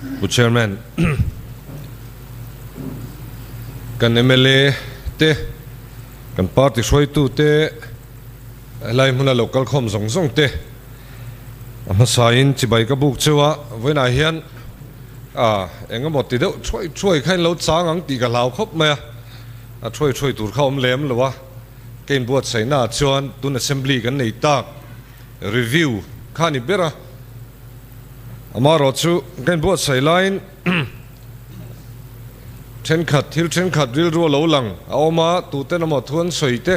Pu Chairman, kan mla te, kan party hruaitu te, helai hmuna lo kalkhawm zawng zawng te a hmasain chibai ka buk cheu a, vawiinah hian a eng emaw ti deuh thuai thuai kha in lo chang ang tih ka hlau khawp mai a, a thuai thuai tur kha awm lem lo a, ka inbuatsaihnaah chuan tun assembly kan nei tak review kha a ni ber a. Amaherawhchu ka inbuatsaih laiin thenkhat thil thenkhat rilru a lo lang a awm a, tuten emaw thu an sawi te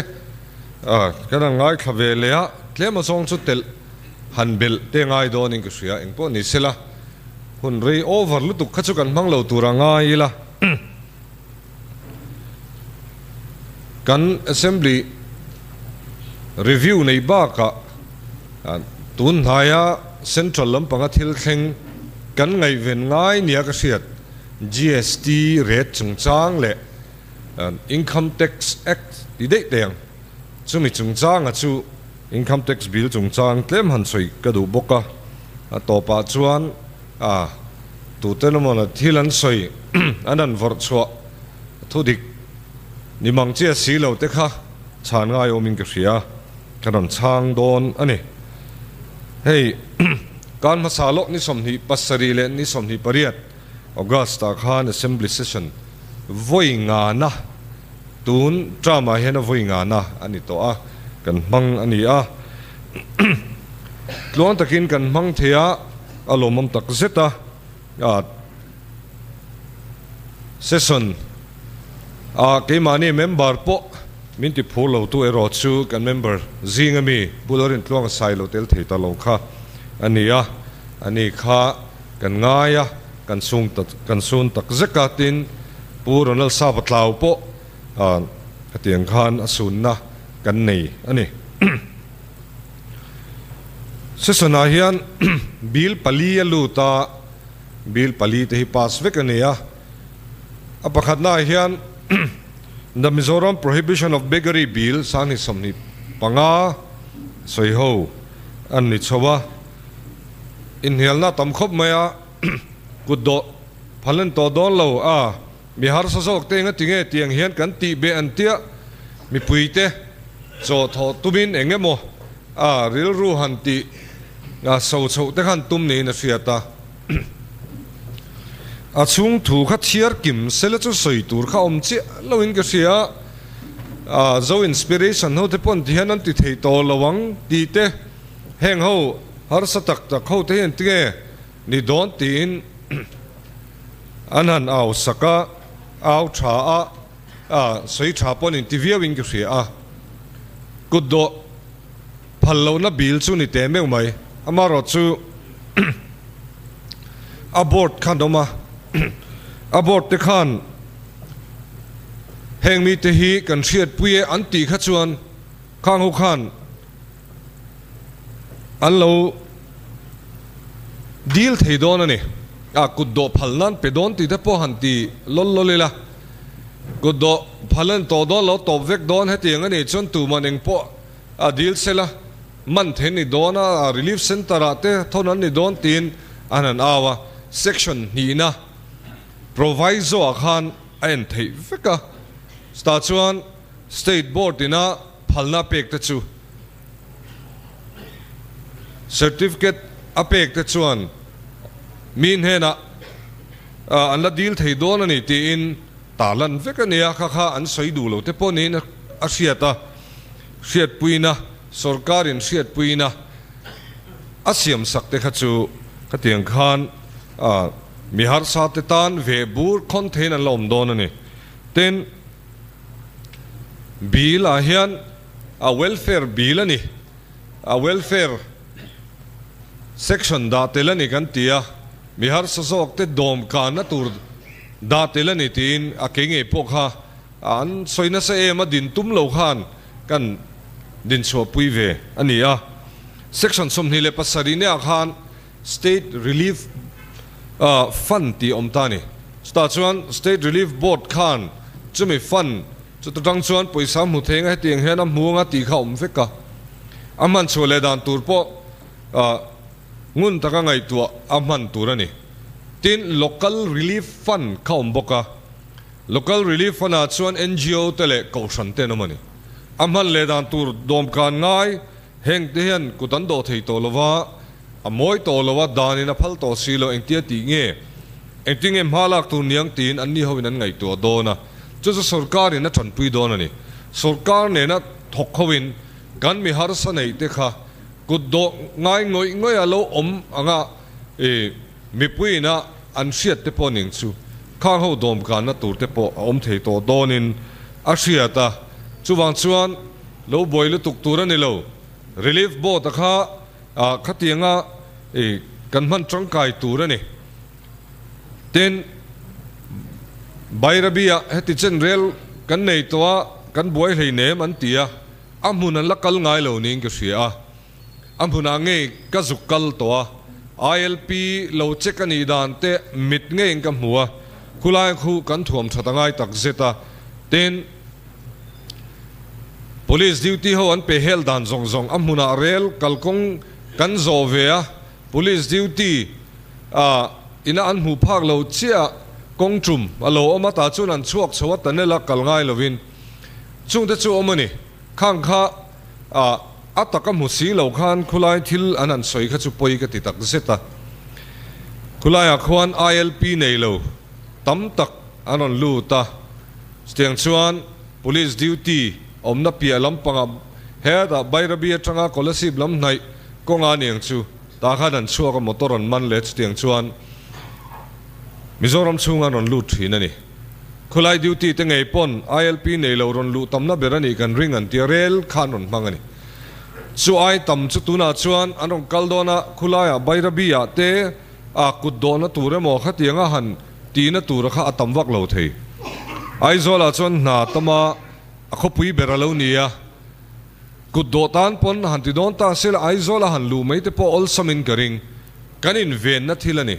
kan han ngaithla ve leh a, tlem azawng chu telh han belh te ngai dawnin ka hria, engpawh ni sela hun rei over lutuk kha chu kan hmang lo tur a ngai ila. Kan Assembly review nei bakah tun hnaia Central lampanga thil thleng kan ngaihven ngai nia ka hriat GST rate chungchang leh Income Tax Act ti daih teh ang. Chumi chungchanga chu Income Tax Bill chungchang tlem han sawi ka duh bawk a, a tawpah chuan A, tuten emaw thil an sawi an han vawrh chhuah thu dik ni mang chiah si lo te kha chhan ngai awmin ka hria, ka rawn chhang dawn a ni. Hei kan hmasa lawk ni 27 leh ni 28 August ah khan Assembly Session vawi ngana tun term ah hian a vawi ngana a ni tawh a, kan hmang a ni a. Tluang takin kan hmang thei a, a lawmawm tak zet a, session ah keimahni member pawh min ti phur lo tu erawh chu kan member zing ami Pu Lalrintluanga sai lo tel thei ta lo kha a ni a, ani kha kan ngai a, kan sung kan sun tak zek a, tin Pu Ronald Sapa Tlau pawh hetiang khan a sunna kan nei a ni. Session-ah hian bill pali a lut a, bill pali te hi pass vek a ni a. A pakhatnaah hian The Mizoram Prohibition of Beggary Bill 2025 sawi ho an ni chho a, inhnialna tam khawp mai a, kut dawh phal an tawh dawn lo a, Mi harsa zawk te enga tinge tiang hian kan tih beh an tia, mipuite chaw thawh tumin eng emaw a rilru han tih so chhoh te khan tum niin a hriat a. A chhung thu kha chhiar kim sela chu sawi tur kha awm chiah loin ka hria a, Zo Inspiration ho te pawn ti hian an ti thei tawh lo ang tih te, heng ho harsa tak tak ho te hian tinge ni dawn tiin An han au sak a, au tha a, a sawi tha pawn inti viau in ka hria a. Kut dawh phal lohna bil chu ni teh meuh mai. Amaherawh chu a board khan awm a, a board te khan heng mite hi kan hriatpui e an tih kha chuan khang ho khan An lo dil thei dawn a ni. A kut dawh phal nan pe dawn tih te pawh han ti lawl lawl ila, kut dawh phal an tawh dawn lo tawp vek dawn hetiang a nih chuan tuman eng pawh a dil sela man thei ni dawn a, relief centre ah te thawn an ni dawn tiin an han au a, section hnihna proviso ah khan a en theih vek a, chutah chuan state board ina phalna pek te chu Certificate a pek te chuan mi hnenah an la dil thei dawn a ni tiin tarlan vek a nia, kha kha an sawi duh lo te pawh niin a hriat a, hriatpuina sorkarin hriatpuina a siam sak te kha chu khatiang khan mi harsa te tan ve bur khawn theiin an la awm dawn a ni. Tin, bill ah hian A welfare bill a ni. A welfare section dah tel a ni kan ti a, mi harsa zawk te dawm kanna tur dah tel a ni tiin a kei ngei pawh kha an sawi nasa em a, din tum lo khan kan din chhuahpui ve a ni a. Section 27 neah khan State Relief Fund tih a awm ta a ni. Chutah chuan State Relief Board khan chumi fund Chuta tang chuan pawisa hmu thei anga hetiang hian a hmu anga tih kha a awm vek a. A hman chhuah leh dan tur pawh ngun taka ngaihtuah a hman tur a ni. Tin, Local Relief Fund kha awm bawk a. Local Relief Fund ah chuan ngo te leh Kohhran te an awm a ni. A hman leh dan tur dawmkan ngai heng te hian kut an dawh thei tawh lo va, a mawi tawh lo a, danin a phal tawh si lo, engtia tih nge, engtin nge hma lak tur niang tiin anni hoin an ngaihtuah dawn a, chu chu sorkarin a tanpui dawn a ni. Sorkar nena thawk hoin kan mi harsa neih te kha kut dawh ngai ngawih ngawih a lo awm anga i mipuiin a an hriat te pawh ning chu khang ho dawmkanna tur te pawh a awm thei tawh dawnin a hriat a, chuvang chuan lo buai lutuk tur a ni lo. Relief Board a kha khatianga i kan hman tangkai tur a ni. Tin, Bairabi-ah heti chen rel kan nei tawh a, kan buai hleinem an ti a, a hmun an la kal ngai lo niin ka hria a. A hmunah ngei ka zuk kal tawh a, ILP lo check a nih dan te mit ngeiin ka hmu a, khulai khu kan thuam that a ngai tak zet a, tin, Police duty ho an pe hel dan zawng zawng a hmunah rel kalkawng kan zawh ve a, Police duty ah ina an hmuh phak lo chiah kawng tum a lo awm a, tah chuan an chhuak chho a, tunnel a kal ngai lovin chungte chu awm a ni. Khang kha ah a taka hmu si lo khan khulai thil an han sawi kha chu pawi ka ti tak zet a. Khulaiah khuan ILP nei lo tam tak an rawn lut a, chutiang chuan Police duty awmna piah lampangah hetah Bairabi atanga Kolasib lam hnaih kawnga niang chu tah khan an chhuak a, motor an man leh chutiang chuan Mizoram chhunga an rawn lut thin a ni. Khulai duty te ngei pawn ILP nei lo rawn luh tamna ber a nih kan ring an tia rel kha an rawn hmang a ni. Chu ai tam chu tunah chuan an rawn kal dawn a, khulaiah Bairabi ah te a kut dawhna tur emaw khatiang a han tihna tura kha a tam vak lo thei. Aizawlah chuan hna tama a khawpui ber a lo ni a, kut dawh tan pawn han ti dawn ta se la Aizawl a han luh mai te pawh awlsamin ka ring. Kan invenna thil a ni.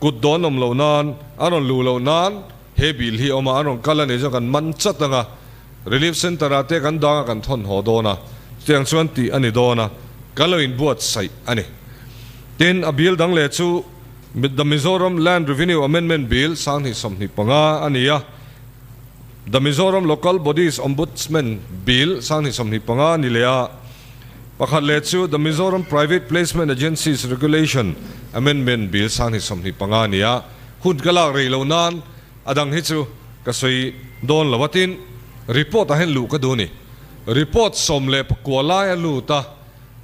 Kut dawn awm loh nan, an rawn luh loh nan he bill hi a awm a, an rawn kal a nih chuan kan man chat ang a, Relief Centre ah te kan dang a kan thawn haw dawn a, chutiang chuan tih a ni dawn a, kan lo inbuatsaih a ni. Tin, a bill dang leh chu The Mizoram Land Revenue Amendment Bill 2025 a ni a, The Mizoram Local Bodies Ombudsman Bill 2025 a ni leh a, Pakhat leh chu The Mizoram Private Placement Agencies Regulation Amendment Bill 2025 a ni a, hun ka lak rei lo nan a dang hi chu ka sawi dawn lo a, tin, report ah hian luh ka duh a ni. Report 19 lai a lut a,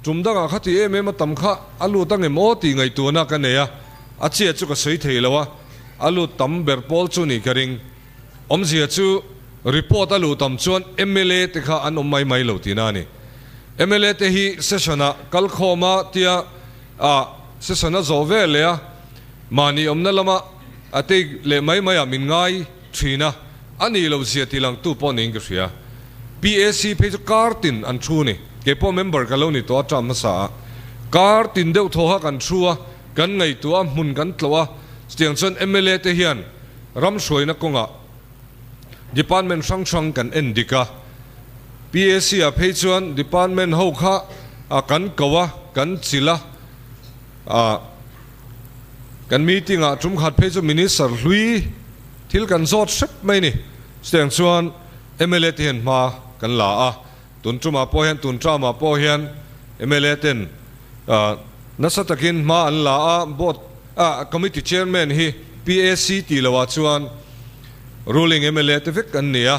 tum dangah kha ti em em a tam kha a lut ang em aw tih ngaihtuahna ka nei a, a chiah chu ka sawi thei lo a, a lut tam ber pawl chu nih ka ring. Awmzia chu report a luh tam chuan mla te kha an awm mai mai lo tihna a ni. Mla te hi session ah kal khawm a tia ah session a zawh ve leh a, mahni awmna lama a take leh mai mai ah min ngai thin a, a nih loh zia tih langtu pawh niin ka hria. PAC phei chu kar tin an thu a ni. Kei pawh member ka lo ni tawh a term hmasa ah kar tin deuh thaw kha kan thu a, kan ngaihtuah a, hmun kan tlawh a, chutiang chuan mla te hian Ram hruaina kawngah Department hrang hrang kan en dik a, PAC ah phei chuan Department ho kha kan ko a, kan chilh a, kan meeting ah tum khat phei chu Minister hlui thil kan zawt hrep mai ni. Chutiang chuan mla te hian hma kan la a, tun tumah pawh hian tun term ah pawh hian mla ten nasa takin hma an la a, board committee chairman hi PAC tih loh ah chuan ruling mla te vek an ni a,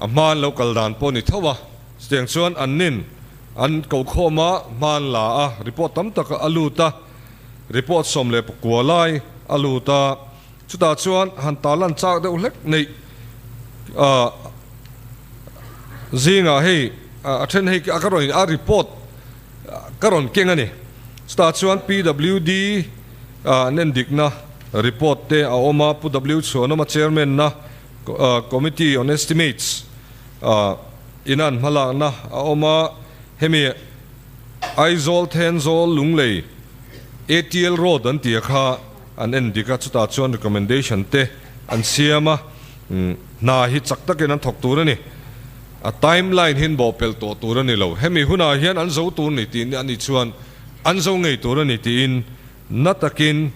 a hma an lo kal dan pawh ni tho a, chutiang chuan an nin an ko khawm a, hma an la a, report tam tak a lut a, report 19 lai a lut a. Chutah chuan han tarlan chak deuh hlek neih zingah hei a then hei ka rawn a report ka rawn keng a ni. Chutah chuan PWD an endikna report te a awm a, Pu W Chhuanawma chairman na Committee on Estimates ina an hmalakna a awm a, hemi Aizawl Thenzawl Lunglei ATL Road an tih a kha an en dik a, chutah chuan recommendation te an siam a, hna hi chak takin an thawk tur a ni. A timeline hi an bawhpelh tawh tur a ni lo. Hemi hunah hian an zo tur ni tih a nih chuan an zo ngei tur a ni tiin na takin.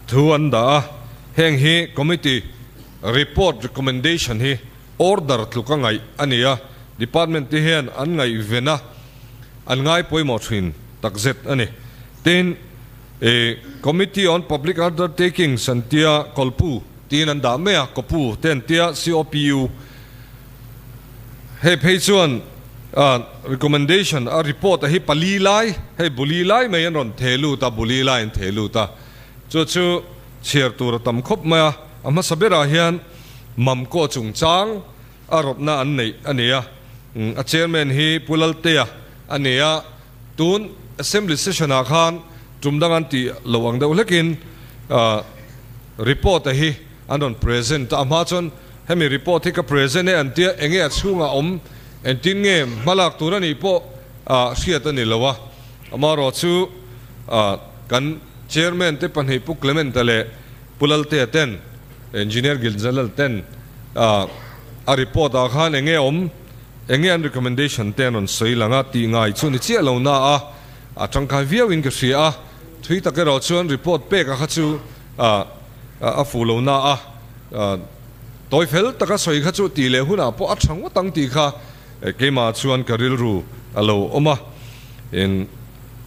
thu an dah a, heng hi committee report recommendation hi order tluka ngaih a ni a, department te hian an ngaihven a, an ngai pawimawh thin takzet a ni. Tin, Committee on Public Undertakings an tia Kolpu tiin an dah mai a, Kopu te an tia COPU. Hei phei chuan recommendation a report a hi pali lai, hei buli lai mai an rawn theh lut a, buli lai an theh lut a, chu chu chhiar tur a tam khawp mai a, a hmasa berah hian Mamkaw chungchang a rawtna an neih a ni a, a chairman hi Pu Laltea a ni a, tun Assembly session ah khan tum dang an tih loh ang deuh hlekin report a hi an rawn present a, a hma chuan hemi report hi ka present e an tia enge a chhungah awm engtin nge hmalak tur a nih pawh hriat a ni lo a, amaherawh chu kan chairman te pahnih Pu Clement-a leh Pu Laltea ten Engineer Gilzalal ten a report ah khan enge awm enge an recommendation te an rawn sawi lang a tih ngai chu ni chiah lo na a, a tangkai viau in ka hria a, thui tak erawh chuan report pek a kha chu a fuh lo na a, tawi fel taka sawi kha chu tih leh hunah pawh a tha ngawt ang tih kha keimah chuan ka rilru a lo awm a, in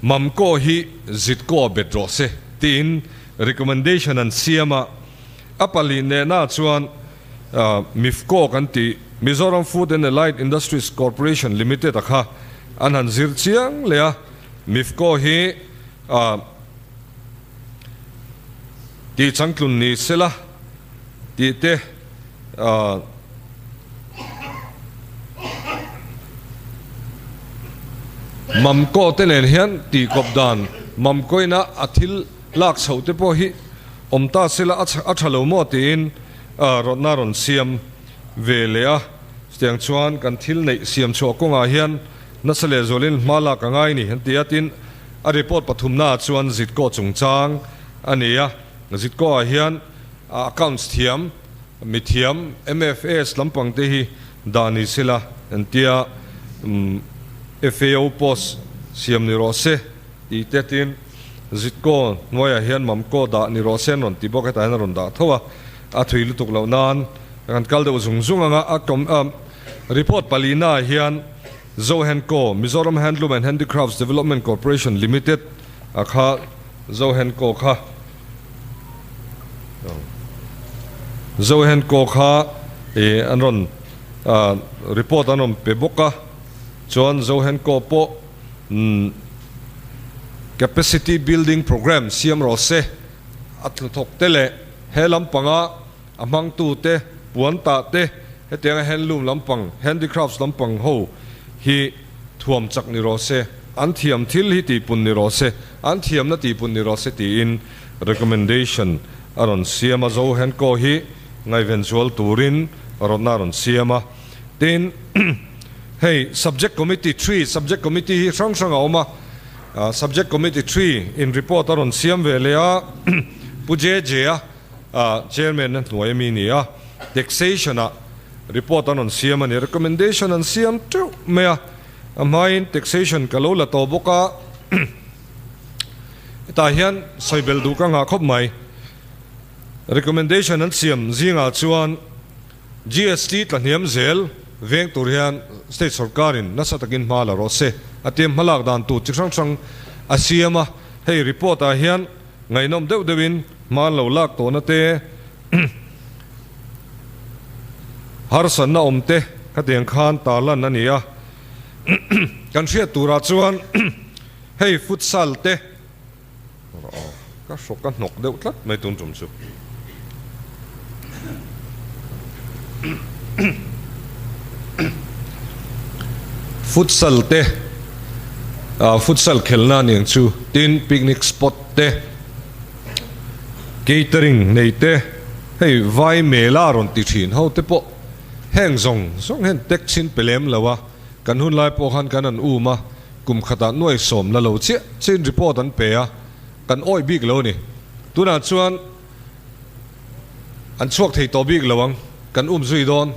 Mamkaw hi Zitkaw a bet rawh se tiin recommendation an siam a, a pali nena chuan MIFCO kan tih Mizoram Food and Allied Industries Corporation Limited a kha an han zir chiang leh a, MIFCO hi tih changtlun ni sela tih te Mamkaw te nen hian tih kawp dan Mamkawina a thil lak chhoh te pawh hi awm ta sela a tha lo maw tiin rawtna rawn siam ve leh a, chutiang chuan kan thil neih siam chhuah kawngah hian nasa leh zualin hma lak a ngai ni an ti a, tin a report pathumnaah chuan Zitkaw chungchang a ni a, Zitkaw ah hian accounts thiam, mithiam, MFS lampang te hi dah ni sela an ti a, FAO post siam ni rawh se tih te tin Zitkaw hnuaiah hian Mamkaw dah ni rawh se an rawn ti bawk, hetah hian a rawn dah tho a, a thui lutuk loh nan kan kal deuh zung zung ang a, a report palina ah hian Zohenco, Mizoram Handloom and Handicrafts Development Corporation Limited a kha Zohenco kha Zohenco kha ih an rawn report an rawn pe bawk a, chuan Zohenco pawh umm capacity building programme siam rawh se a thawk te leh he lampanga a hmangtu te puan tah te hetianga handloom lampang handicrafts lampang ho hi thuam chak ni rawh se an thiam thil hi tihpun ni rawh se an thiamna tihpun ni rawh se tiin recommendation a rawn siam a zo henkaw hi ngaihven zual turin rawtna a rawn siam a tin Hei Subject Committee Three, Subject Committee hi hrang hrang a awm a, Subject Committee Three in report a rawn siam ve leh a, Pu JJ a Chairman a hnuai ami ni a, Taxation ah report an rawn siam a ni, recommendation an siam teuh mai a, a hmain Taxation ka lo la tawh bawk a, hetah hian sawi belh duh ka nghah khawp mai, recommendation an siam zingah chuan. GST tla hniam zel veng tur hian state sorkarin nasa takin hma la rawh se a tia hmalak dan tur chi hrang hrang a siam a, hei report ah hian ngaihnawm deuh deuhin hma an lo lak tawhna te, harsatna awm te khatiang khan tarlan a ni a, kan hriat turah chuan hei futsal te. Ka hrawk a hnawk deuh tlat mai tun tum chu. Futsal te futsal khelna aniang chu tin picnic spot te catering nei te hei vai mela rawn ti thin ho te pawh heng zawng zawng hian tax in pe lem lo a kan hun lai pawh khan kan an um a. Kum khatah nuai sawm la lo chiah chiahin report an pe a, kan awih bik lo a ni. Tunah chuan an chhuak thei tawh bik lo ang, kan um zui dawn,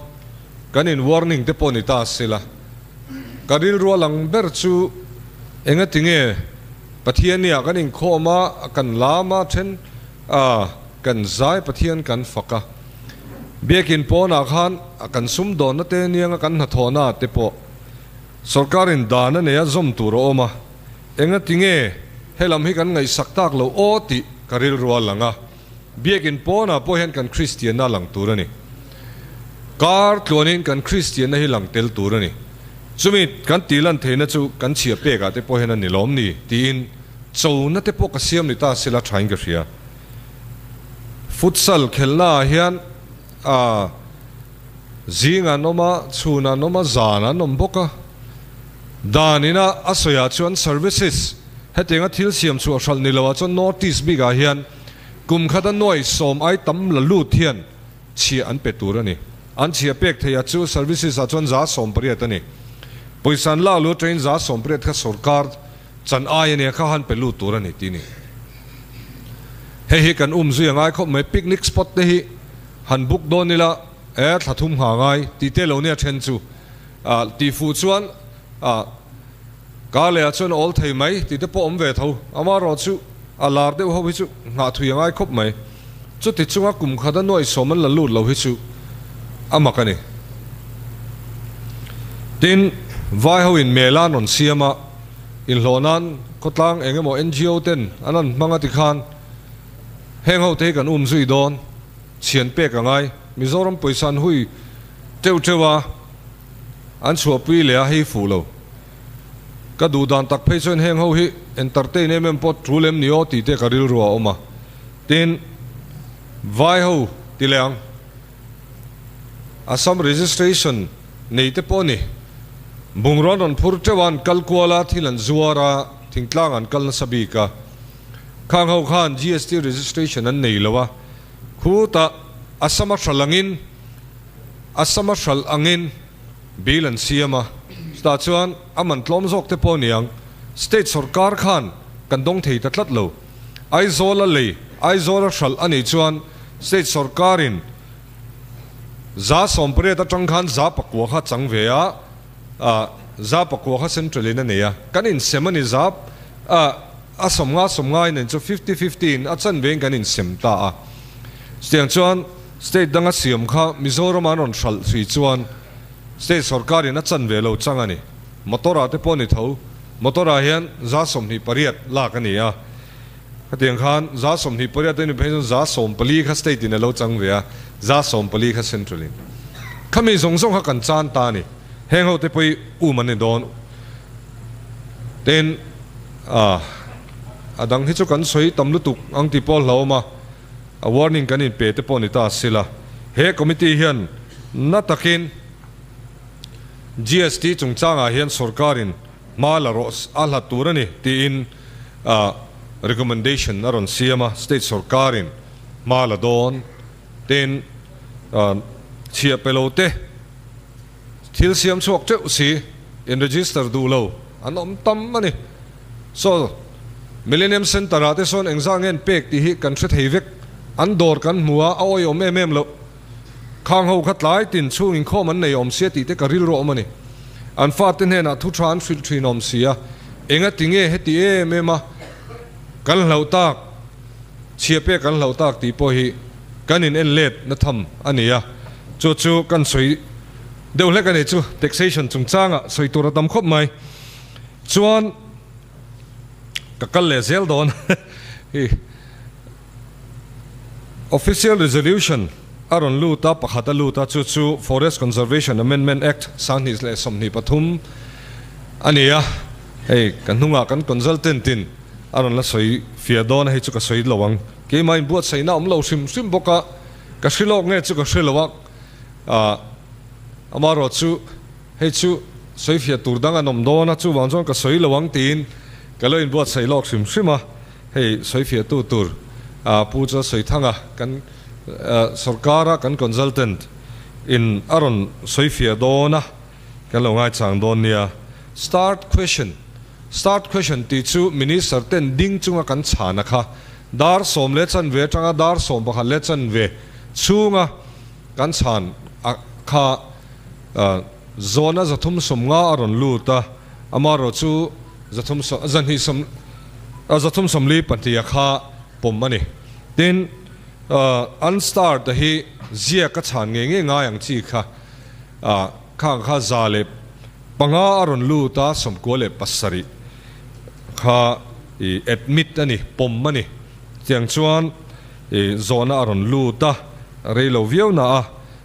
kan in warning te pawh ni ta sela. Ka rilru a lang ber chu enga tinge Pathiania kan inkhawm a, kan lam a, then A, kan zai Pathian kan fak a. Biakin pawnah khan a kan sumdawnna te nianga kan hnathawhna te pawh sorkarin dan a nei a zawm tur a awm a. Engati nge helam hi kan ngaihsak tak lo aw tih ka rilru a lang a. Biakin pawnah pawh hian kan Kristianna lang tur a ni. Kar tluanin kan Kristianna hi lang tel tur a ni. Chumi kan tih lan theihna chu kan chhia pekah te pawh hian a ni lawm ni tiin chona te pawh ka siam ni ta sela thain ka hria. Futsal khelhna ah hian a zing an awm a, chhun an awm a, zan an awm bawk a. Dan ina a sawiah chuan services hetianga thil siam chhuah hralh ni loah chuan North East bikah hian kum khata nuai sawm ai tam la lut hian chhiah an pe tur a ni. An chhiah pek theih chu services ah chuan 180 a ni. Pawisa an lak lut atangin 180 kha sorkar chan ai a nia kha han pe lut tur a ni tih a ni. Hei hi kan um zui a ngai khawp mai. Picnic spot te hi han book dawn ila e thla thum ngha ngai tih te lo nia then chu tih fuh chuan ka leh ah chuan a awl thei mai tih te pawh awm ve tho. Amaherawh chu a lar deuh ho hi chu nghah thui a ngai khawp mai. Chuti chunga kum khat a nuai sawm an la lut lo hi chu a mak a ni. Tin, vai ho in mel an rawn siam a, inhlawh nan khawtlang eng emaw NGO ten an rawn hmang a ti khan heng ho te hi kan um zui dawn, chhian pek a ngai. Mizoram pawisa an hui teuh teuh a, an chhuahpui leh a hei fuh lo. Ka duh dan tak phei chuan heng ho hi entertain em em pawh tul em ni aw tih te ka rilru a awm a. Tin, vai ho ti leh ang. Assam registration nei te pawh a ni. Bungraw an rawn phur teuh a, an kal kual a, thil an zuar a, thingtlang an kal nasa bik a. Khang ho khan GST registration an nei lo a, khutah Assam a hral angin, Assam a hral angin bill an siam a. Chutah chuan a man tlawm zawk te pawh a ni ang. State sorkar khan kan dawng thei ta tlat lo. Aizawl a lei, Aizawl a hralh a nih chuan State sorkarin 180 atang khan 9% kha chang ve a, 9% kha Central in a nei a, kan insem a ni za a 50 50 in chu 50 50 in a chanve in kan insem ta a. Chutiang chuan State danga siam kha Mizoram an rawn hralh thui chuan State sorkarin a chanve lo chang a ni. Motor ah te pawh ni tho. Motor ah hian 28 lak a ni a, khatiang khan 28 a ni phei chuan 14 kha state in a lo chang ve a, 14 kha central in. Khami zawng zawng kha kan chan ta a ni. Heng ho te pawh hi um an ni dawn. Tin, a dang hi chu kan sawi tam lutuk ang tih pawh a hlauhawm a, a warning kan inpe te pawh ni ta sila. He committee hian na takin GST chungchangah hian sorkarin hma la rawh a hlat tur a ni tiin recommendation a rawn siam a, state sorkarin hma la dawn. Tin, chhiah pe lo te thil siam chhuak teuh si in register duh lo an awm tam a ni. So, Millennium Centre ah te sawn engzah nge an pek tih hi kan hre thei vek. An dawr kan hmu a, a awihawm em em loh. Khang ho kha tlai tin chhung inkhawm an nei awm sia tih te ka rilru awm a ni. An fate hnenah thu tha an hrilh thin awm sia, enga ti nge heti em em a kan hlauh tak, chhia pek kan hlauh tak tih pawh hi kan in en let na tham a ni a, chu chu kan sawi deuh hlek a ni chu taxation chungchangah sawi tur a tam khawp mai. Chuan ka kal leh zel dawn hi. Official Resolution a rawn lut a, pakhat a lut a, chu chu Forest Conservation Amendment Act 2023 a ni a, hei ka hnungah kan consultant in a rawn la sawi fiah dawn a, hei chu ka sawi lo ang, keimah inbuatsaihna awm lo hrim hrim bawk a, ka hre lawk nge chu ka hre lo a, amaherawh chu hei chu sawi fiah tur dang an awm dawn a, chuvang chuan ka sawi lo ang tiin ka lo inbuatsaih lawk hrim hrim a. Hei sawifiahtu tur Pu chu a sawi thang a, kan sorkara kan consultant in a rawn sawifiah dawn a, kan lo ngaichang dawn nia. Start question, Start question tih chu Minister ten ding chunga kan chhan a kha dar sawm leh chanve atanga dar sawm pakhat leh chanve chhunga kan chhan a kha zawna 350 a rawn lut a, amaherawh chu 300 2 2 32 a kha pawm a ni. Tin, unstarred a hi ziak a chhan ngei ngei ngai ang chi kha khang kha 105 a rawn lut a, 97 kha i admit a ni, pawm a ni. Tiang chuan i zawhna a rawn lut a, rei lo viau na a.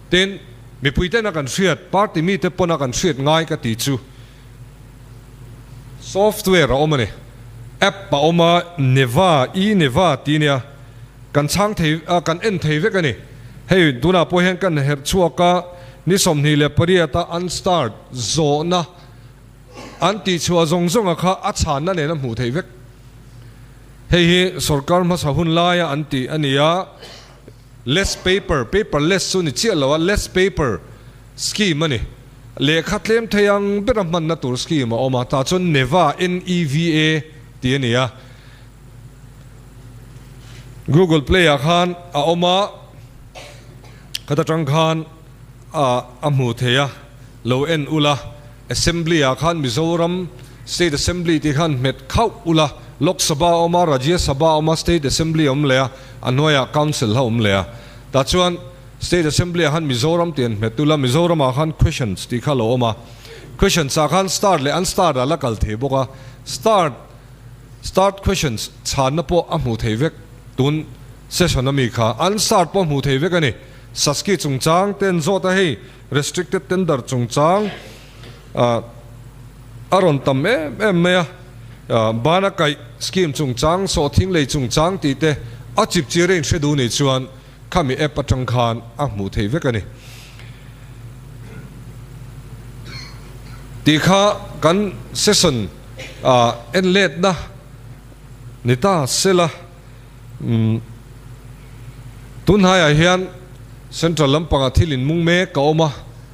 Tin, mipui tena kan hriat, party mite pawna kan hriat ngai ka tih chu software a awm a ni. App a awm a, Neva, e-Neva tih nia, kan chhang thei, kan en thei vek a ni. Hei tunah pawh hian kan herh chhuak a, ni 28 a unstart zawhna an tihchhuah zawng zawnga kha a chhanna nen a hmuh theih vek. Hei hi sorkar hmasa hun laia an tih a ni a, less paper, paper less chu ni chiah lo a, less paper scheme a ni. Lehkha tlem thei ang bera hmanna tur scheme a awm a, tah chuan NEVA, N-E-V-A, tih a ni a. Google Play ah khan a awm a, khata tang khan a hmuh thei a, lo en ula, Assembly ah khan Mizoram State Assembly tih khan hmet khauh ula, Lok Sabha a awm a, Rajya Sabha a awm a, State Assembly a awm leh a, a hnuaiah Council a awm leh a. Tah chuan State Assembly ah khan Mizoram tih an hmet ula, Mizoram ah khan Questions tih kha a lo awm a, Questions ah khan Start leh Unstart ah la kal thei bawk a, Start Start Questions chhanna pawh a hmuh thei vek tun session ami kha Unstart pawh hmuh thei vek a ni. Saski chungchang te an zawt a hei Restricted tender chungchang a rawn tam em em mai a, bana kaih scheme chungchang, sawhthing lei chungchang tih te a chip chir a inhre duh nih chuan khami app atang khan a hmuh theih vek a ni. Tih kha kan session en letna ni ta sela. Tunhnaiah hian Central lampangah thil inmung mek a awm a,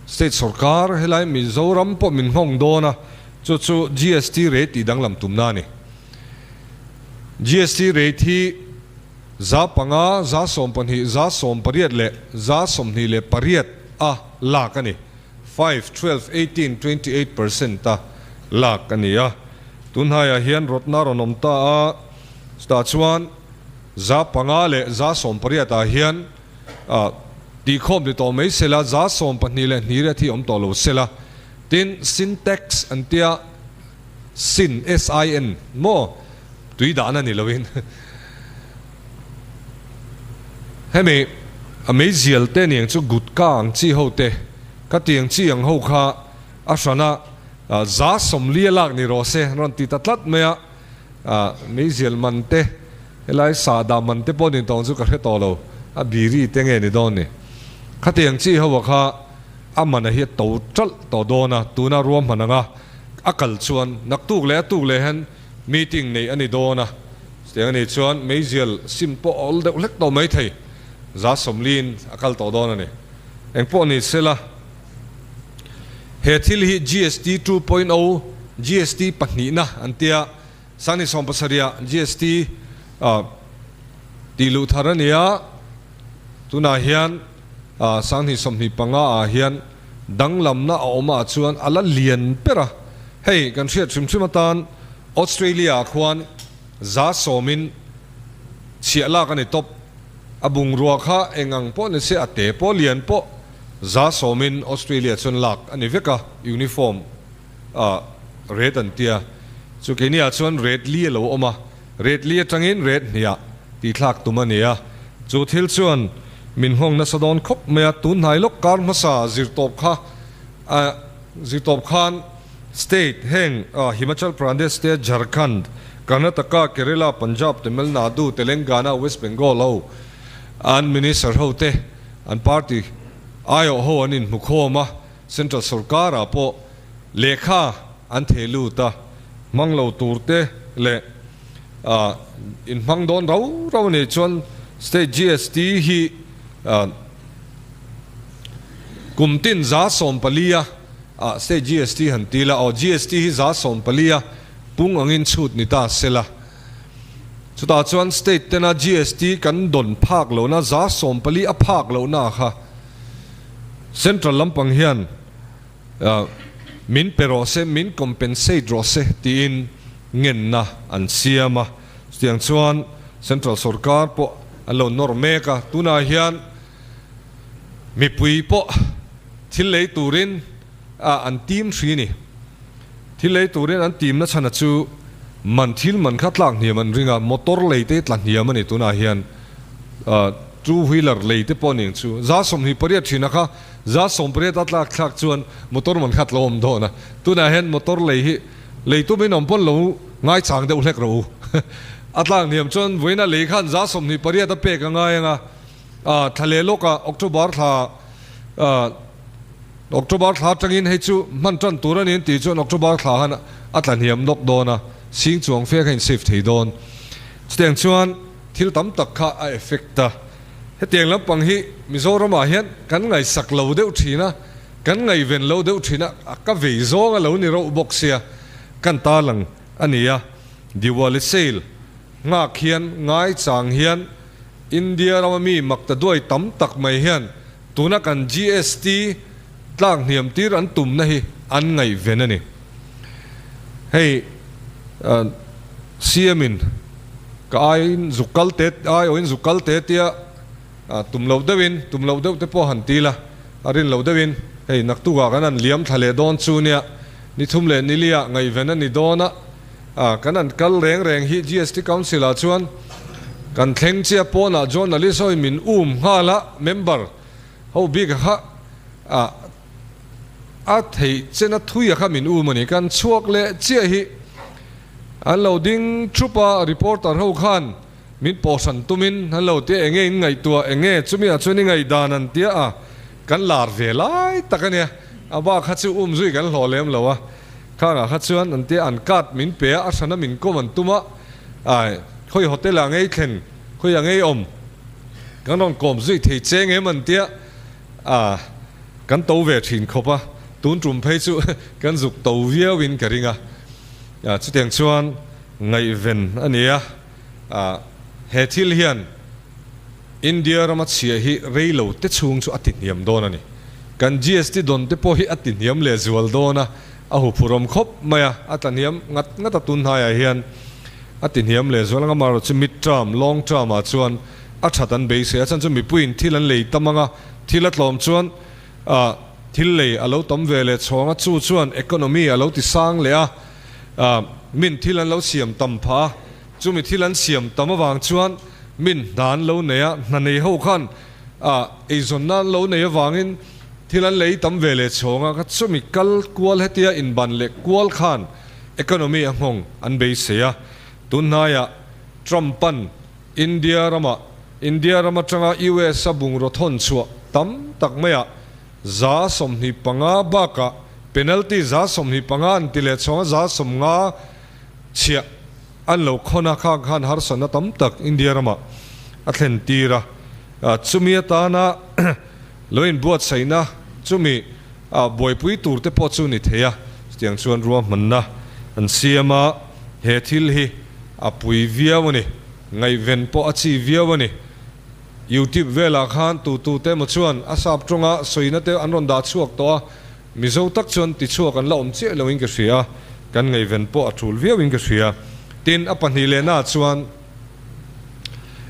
State sorkar helai Mizoram pawh min nghawng dawn a, chu chu GST rate tih danglam tumna a ni. GST rate hi 5%, 12%, 18% leh 28% a lak a ni. Five, 12, 18, 28 percent a lak a ni a. Tunhnaiah hian rawtna rawn awm ta a. Chutah chuan 5% leh 18% ah hian tihkhawm ni tawh mai sela, 12 leh hnih riat hi awm tawh lo sela. Tin, sin tax an tia, sin, S-I-N, maw? Tui dahna ni loin. Hemi a meizial te niang chu gutka ang chi ho te, ka tiang chi ang ho kha a hrana 40% a lak ni rawh se rawn ti ta tlat mai a. Ah, meizial man te, helai sahdah man te pawh ni tawng chu ka hre tawh lo, a biri te nge ni dawn ni. Khatiang chi ho kha a man a hi a to ṭalh tawh dawn a, tuna ruahman anga a kal chuan naktuk leh a tuk leh hian meeting neih a ni dawn a, chutiang a nih chuan meizial sim pawh a awl deuh hlek tawh mai thei, 40%-in a kal tawh dawn a ni. Engpawh ni sela. He thil hi GST 2.0, GST pahnihna an tia, Sangni sawmpasarihah GST tih luh thar a ni a, tunah hian Sangni 25 ah hian danglamna a awm ah chuan a la lian ber a. Hei kan hriat hrim hrim atan Australia ah khuan 10%-in chhiah lak a ni tawp. A bungrua kha eng ang pawh ni se, a te pawh lian pawh 10%-in Australia chuan lak a ni vek a, uniform ah red an tia. Chu keini ah chuan red li a lo awm a, red li atangin red hniah tih thlak tum a ni a. Chu thil chuan min nghawng nasa dawn khawp mai a, tun hnai lawk kar hmasa zirtawp kha a zirtawp khan state heng Himachal Pradesh te, Jharkhand, Karnataka, Kerala, Punjab, Tamil Nadu, Telangana, West Bengal ho an minister ho te An party aiawh ho an inhmu khawm a, Central sorkarah pawh lehkha an thei lut a, hmang lo tur te leh inhmang dawn rau rau a nih chuan State GST hi kum tin 14% a State GST han ti la aw, GST hi 14% a pung angin chhut ni ta sela. Chutah chuan state tena GST kan dawn phak lohna 14% a phak lohna kha central lampang hian min pe rawh se, min compensate rawh se tiin ngenna an siam a. Chutiang chuan central sorkar pawh an lo nawr mek a, tunah hian mipui pawh thil lei turin an tim hri ni. Thil lei turin an timna chhana chu man thil man kha tlak hniam an ring a, motor lei te tla hniam a ni tunah hian two wheeler lei te pawh ning chu 28 thina kha 18% a tlak thlak chuan motor man kha tlawm dawn a, tunah hian motor lei hi lei tumin awm pawn lo ngai chang deuh hlek rawh u. A tlak hniam chuan vawiina lei khan 28% a pek a ngai ang a, thla leh lawkah October thla October thla atangin hei chu hman tan tur a ni an tih chuan October thla han a tla hniam nawk dawn a, sing chuang fe kha in save thei dawn. Chutiang chuan thil tam tak kha a effect a. Hetiang lampang hi Mizoramah hian kan ngaihsak lo deuh thin a, kan ngaihven lo deuh thin a, ka vei zawng a lo ni rauh bawk sia, kan tarlang a ni a. Diwali sale nghak hian ngaichang hian India rama mi makta duai tam tak mai hian Tuna kan GST tlak hniam tir an tumna hi an ngaihven a ni. Hei CM in ka aiin zuk kal te aiawhin zuk kal te tia tum loh deuhin tum loh deuh te pawh han ti la, a rin loh deuhin hei naktukah kan han liam thla leh dawn chu nia, ni thum leh ni liah ngaihven a ni dawn a, kan han kal reng reng hi GST Council ah chuan kan thleng chiah pawnah journalist ho in min um nghal a, member ho bik a kha a theih chen a thui a kha min um a ni, kan chhuak leh chiah hi an lo ding thup a, reporter ho khan min pawhhran tumin an lo tia enge in ngaihtuah enge chumi ah chuan i ngaihdan an tia a, kan lar ve lai tak a nia, a bak kha chu um zui kan hlawh lem lo a. Khangah kha chuan an tia an card min pe a, a hrana min kawm an tum a, ai khawi hotel ah ngei thlen, khawi ah ngei awm, kan rawn kawm zui thei che ngem an tia, a kan to ve thin khawp a, tun tum phei chu kan zuk to viau in ka ring a, chutiang chuan ngaihven a ni a, he thil hian India rama chhia hi rei lo te chhung chu a ti hniam dawn a ni. Kan GST dawn te pawh hi a ti hniam leh zual dawn a, a huphurawm khawp mai a, a tla hniam ngat ngat a tun hnaiah hian a ti hniam leh zual ang a, amaherawhchu chu mid term, long term ah chuan a that an beisei a, chhan chu mipuiin thil an lei tam ang a, thil a tlawm chuan ah thil lei a lo tam ve leh chhawng a, chu chuan economy a lo ti sang leh a, ah min thil an lo siam tam phah a. Chumi thil an siam tam avang chuan min hna an lo nei a, hna nei ho khan eizawn nan lo nei avangin thil an lei tam ve leh chhawng a, chumi kal kual hetia inban leh kual khan economy a nghawng an beisei a. Tunhnaiah Trump-a'n India rama India ram atanga US a bungraw thawn chhuah tam tak maiah 25 bakah penalty 25 an ti leh chhawng a, 90 chhiah an lo khawn a, khang khan harsatna tam tak India ramah a thlen tir a, chumi atana lo inbuatsaihna chumi buaipui tur te pawh chu ni thei a, chutiang chuan ruahmanna an siam a, he thil hi a pui viau a ni, ngaihven pawh a chi viau a ni. YouTube velah khan tu tu te emaw chuan a sap tawnga sawina te an rawn dah chhuak tawh a, Mizo tak chuan tichhuak an la awm chiah loin ka hria, kan ngaihven pawh a tul viauin ka hria. Tin, a pahnih lehnaah chuan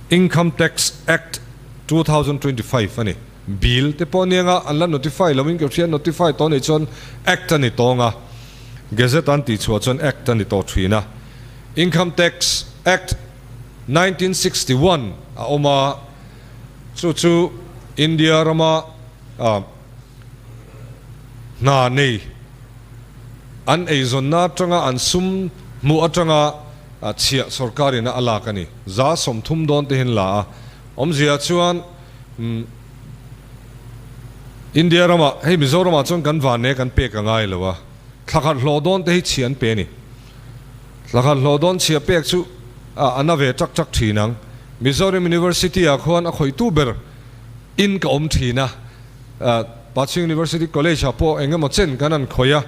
Income Tax Act 2025 a ni. Bill te pawh anianga an la notify loin ka hria, notify tawh anih chuan Act a ni tawng a, Gazette an tihchhuah chuan Act a ni tawh thin a. Income Tax Act 1961 a awm a, chu chu India rama Hna nei an eizawnna atanga an sum hmuh atanga chhiah sorkarin a lak a ni. 30% dawn te hian la a. Awmzia chuan India ramah, hei Mizoramah chuan kan vanne kan pek a ngai lo a, thla khat hlawh dawn te hi chhiah an pe a ni. Thla khat hlawh dawn chhiah pek chu a na ve chak chak thin ang. Mizoram University ah khuan a khawihtu ber in ka awm thin a. Pachhing University College ah pawh eng emaw chen kan han khawih a,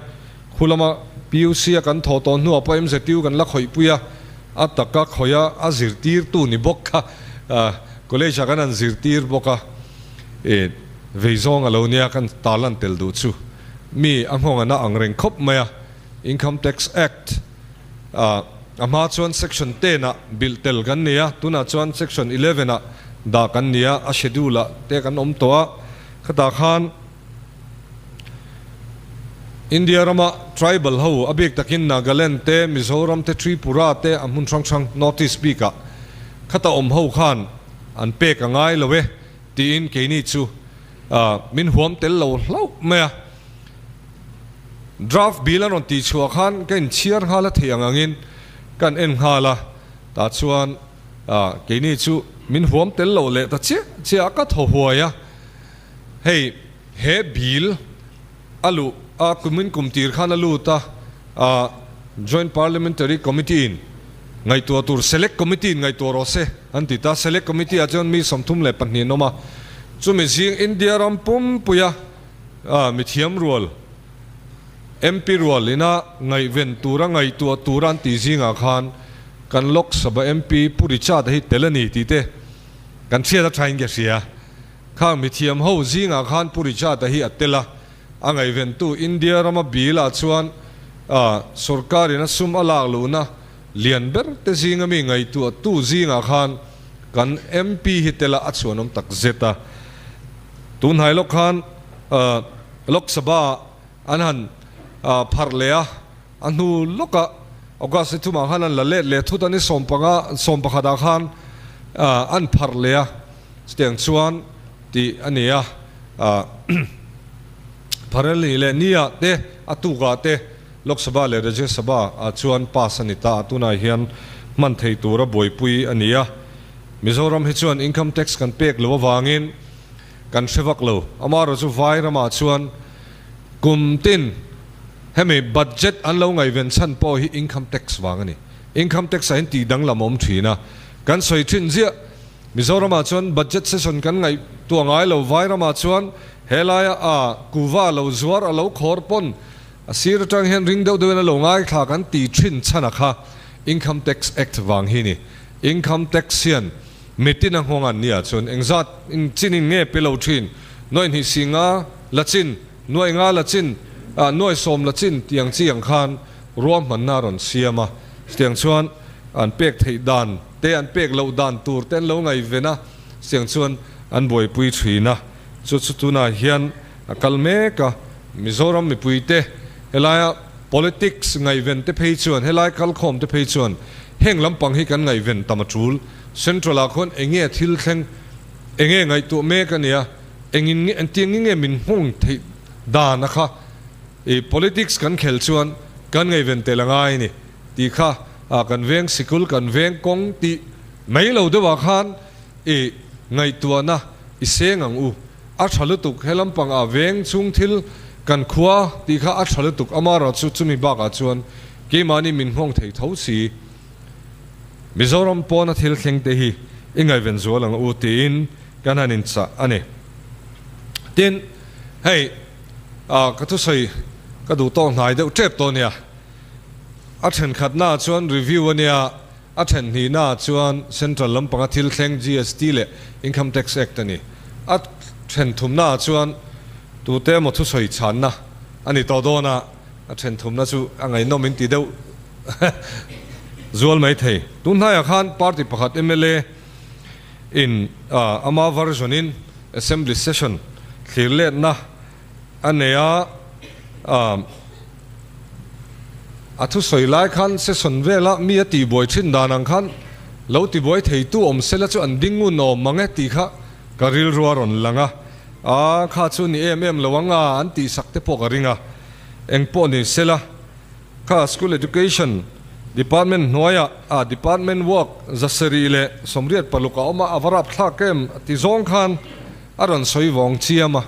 khu lama PUC a kan thawh tawh hnuah pawh MZU kan la khawihpui a, a taka khawih a, a zirtirtu ni bawk kha college ah kan han zirtir bawk a, e vei zawng a lo nia kan tarlan tel duh chu mi a nghawng a na ang reng khawp mai a, Income Tax Act a hma chuan Section 10 ah bilh tel kan nei a, tunah chuan Section 11 ah. dah kan ni a, a schedule ah te kan awm tawh a, khatah khan India rama tribal ho a bik takin Nagaland te, Mizoram te, Tripura te a hmun hrang hrang North East bikah khata awm ho khan an pek a ngai lo e tiin keini chu min huam tel lo hlauh mai a. Draft bill an rawn tih chhuah khan ka inchhiar nghal a theih ang angin kan en nghal a, tah chuan keini chu min huam tel lo leh ta chiah chiah a ka thaw huai a. Hei he bill a luh a kumin kum tir khan a lut a, Joint Parliamentary Committee in ngaihtuah tur Select Committee in ngaihtuah rawh se an ti ta. Select Committee ah chuan mi 32 an awm a, chumi zing India ram pumpuia mithiam rual MP rual ina ngaihven tura ngaihtuah tura an tih zingah khan kan Lok Sabha MP Pu Richard-a hi tel a ni tih te kan hriat a thain ka hria. Khang mithiam ho zingah khan Pu Richard-a hi a tel a, a ngaihventu India rama bill-ah chuan sorkarin a sum a lak luhna lian ber te zinga mi ngaihtuahtu zingah khan kan MP hi tel a, a chhuanawm tak zet a. Tunhnai lawk khan Lok Sabha an han pharh leh a, a hnu lawkah August ni thumah khan an la let leh thut a, ni 15, 11 ah khan an pharh leh a. Chutiang chuan tih a ni a, Phareli leh Nia te a tukah te Lok Sabha leh Rajya Sabha ah chuan pass a ni ta a, tunah hian hman thei tura buaipui a ni a. Mizoram hi chuan income tax kan pek lo avangin kan hre vak lo. Amaherawhchu chu vai ramah chuan kum tin hemi budget an lo ngaihven chhan pawh hi income tax vang a ni. Income tax ah hian tih danglam a awm thin a, kan sawi thin ziah. Mizoramah chuan budget session kan ngaihtuah ngai lo, Vairamah chuan helaia a kuva lo zuar a lo khawr pawn a sir atang hian ring deuh deuhin a lo ngaithla kan ti thin chhan a kha Income Tax Act vang hi ni. Income Tax hian mitin a nghawng an nia chuan engzat in chin in nge pe lo thin, nuaih hnih si nga la chin, nuaih nga la chin, nuaih sawm la chin tiang chi ang khan ruahmanna a rawn siam a, chutiang chuan an pek theih dan te an pek loh dan tur te an lo ngaihven a, chutiang chuan an buaipui thin a, chu chu tunah hian a kal mek a, Mizoram mipuite helaia politics ngaihven te phei chuan helai kalkhawm te phei chuan heng lampang hi kan ngaihven tam a tul, Central ah khuan enge thil thleng, enge ngaihtuah mek a nia, engin nge engtiang nge min nghawng theih dan a kha i politics kan khel chuan kan ngaihven tel a ngai a ni. Tih kha ah kan veng sikul kan veng kawng tih mai lo deuh ah khan i ngaihtuahna i seng ang u. A tha lutuk he lampang ah veng chung thil kan khua tih kha a tha lutuk amarawh chu chumi bak ah chuan keimahni min nghawng thei tho si. Mizoram pawna thil thleng te hi i ngaihven zual ang u tiin kan han inchah a ni. Tin, hei ah ka thusawi ka duh tawk hnai deuh tep tawh nia. A thenkhatnaah chuan review a nia, a then hnihnaah chuan central lampanga thil thleng GST leh Income Tax Act a ni. A then thumnaah chuan tute emaw thusawi chhanna a ni tawh dawn a, a then thumna chu a ngaihnawm in ti deuh zual mai thei. Tun hnaiah khan party pakhat mla in ama version in Assembly session thlir letna a nei a, a thusawi lai khan session vela mi a tihbuai thin dan ang khan lo tibuai theitu awm sela chu an ding ngun awm mang e tih kha ka rilru a rawn lang a, a kha chu ni em em lo ang a an tihsak te pawh ka ring a, eng pawh ni sela kha school education department hnuaiah a department work 786 a awm a, a va rapthlak em ti zawng khan a rawn sawi vawng chiam a.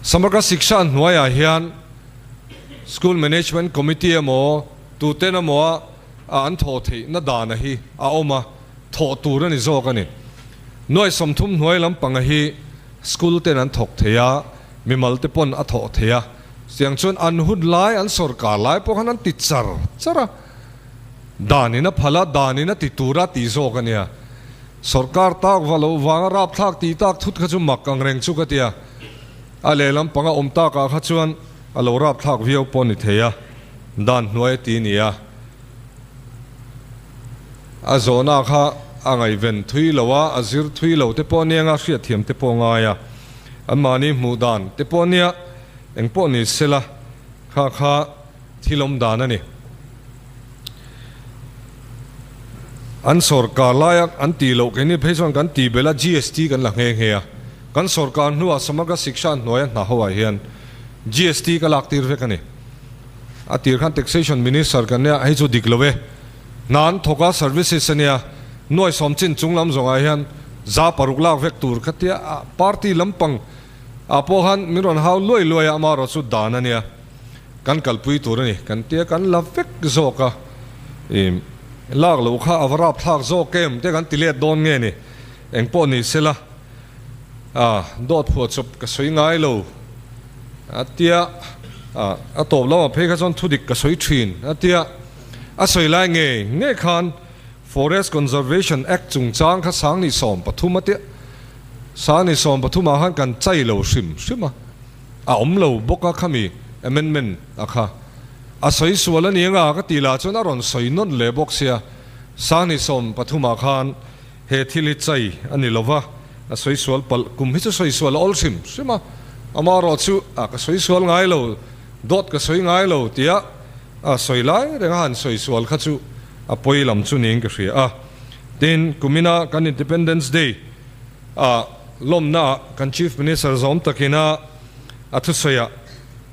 Samagra Shiksha hnuaiah hian School Management Committee emaw tuten emaw a an thawh theihna dana hi a awm a, thawh tur a ni zawk a ni. Nuai 30 hnuai lampanga hi school ten an thawk thei a, mimal te pawn a thawh thei a. Chutiang chuan an hun lai, an sorkar lai pawh khan an ti char char a. Danin a phal a, danin a ti tur a tih zawk a nia. Sorkar tak va lo vanga rapthlak tih tak thut kha chu mak ang reng chu ka ti a, a lehlam panga awm takah kha chuan a lo rapthlak viau pawh ni thei a, dan hnuai a ti nia. A zawhna kha a ngaihven thui lo a, a zir thui lo te pawh ania nga hriatthiam te pawh ngai a, anmahni hmuh dan te pawh ania eng pawh ni sela kha kha thil awm dan a ni. An sawrkar laia an tih loh keini phei chuan kan tih belh a, GST kan la nghe nghe a, kan sawrkar hnuah Samagra Shiksha hnuaia hna ho ah hian GST ka lak tir vek a ni. A tir khan Taxation Minister kan nia, hei chu dik lo e. Hna an thawk a, services a nia, nuai sawm chin chung lam zawngah hian 600 lak vek tur kha tia party lampang ah pawh khan min rawn hau luai luai a, amaherawh chu dan a nia, kan kalpui tur a ni kan tia kan la vek zawk a, ih lak loh kha a va rap thlak zawk em te kan ti let dawn nge ni, engpawh ni sela ah dawt phuah chawp ka sawi ngai lo a tia ah a tawp lamah phei kha chuan thudik ka sawi thin a tia. A sawi lai ngei ngei khan Forest Conservation Act chungchang kha 2013 a tia. 2013 ah khan kan chai lo hrim hrim a, a awm lo bawk a khami amendment a kha. A sawi sual a ni anga ka tih lah chuan a rawn sawi nawn leh bawk sia. 2013 ah khan he thil hi chai a ni lo va, a sawi sual palh kum hi chu sawi sual a awl hrim hrim a, amaherawh chu a ka sawi sual ngai lo, dawt ka sawi ngai lo tia A sawi lai reng a han sawi sual kha chu a pawi lam chu niin ka hria a. Tin, kumina kan Independence Day a lawmna ah kan Chief Minister zawm takina a thusawiah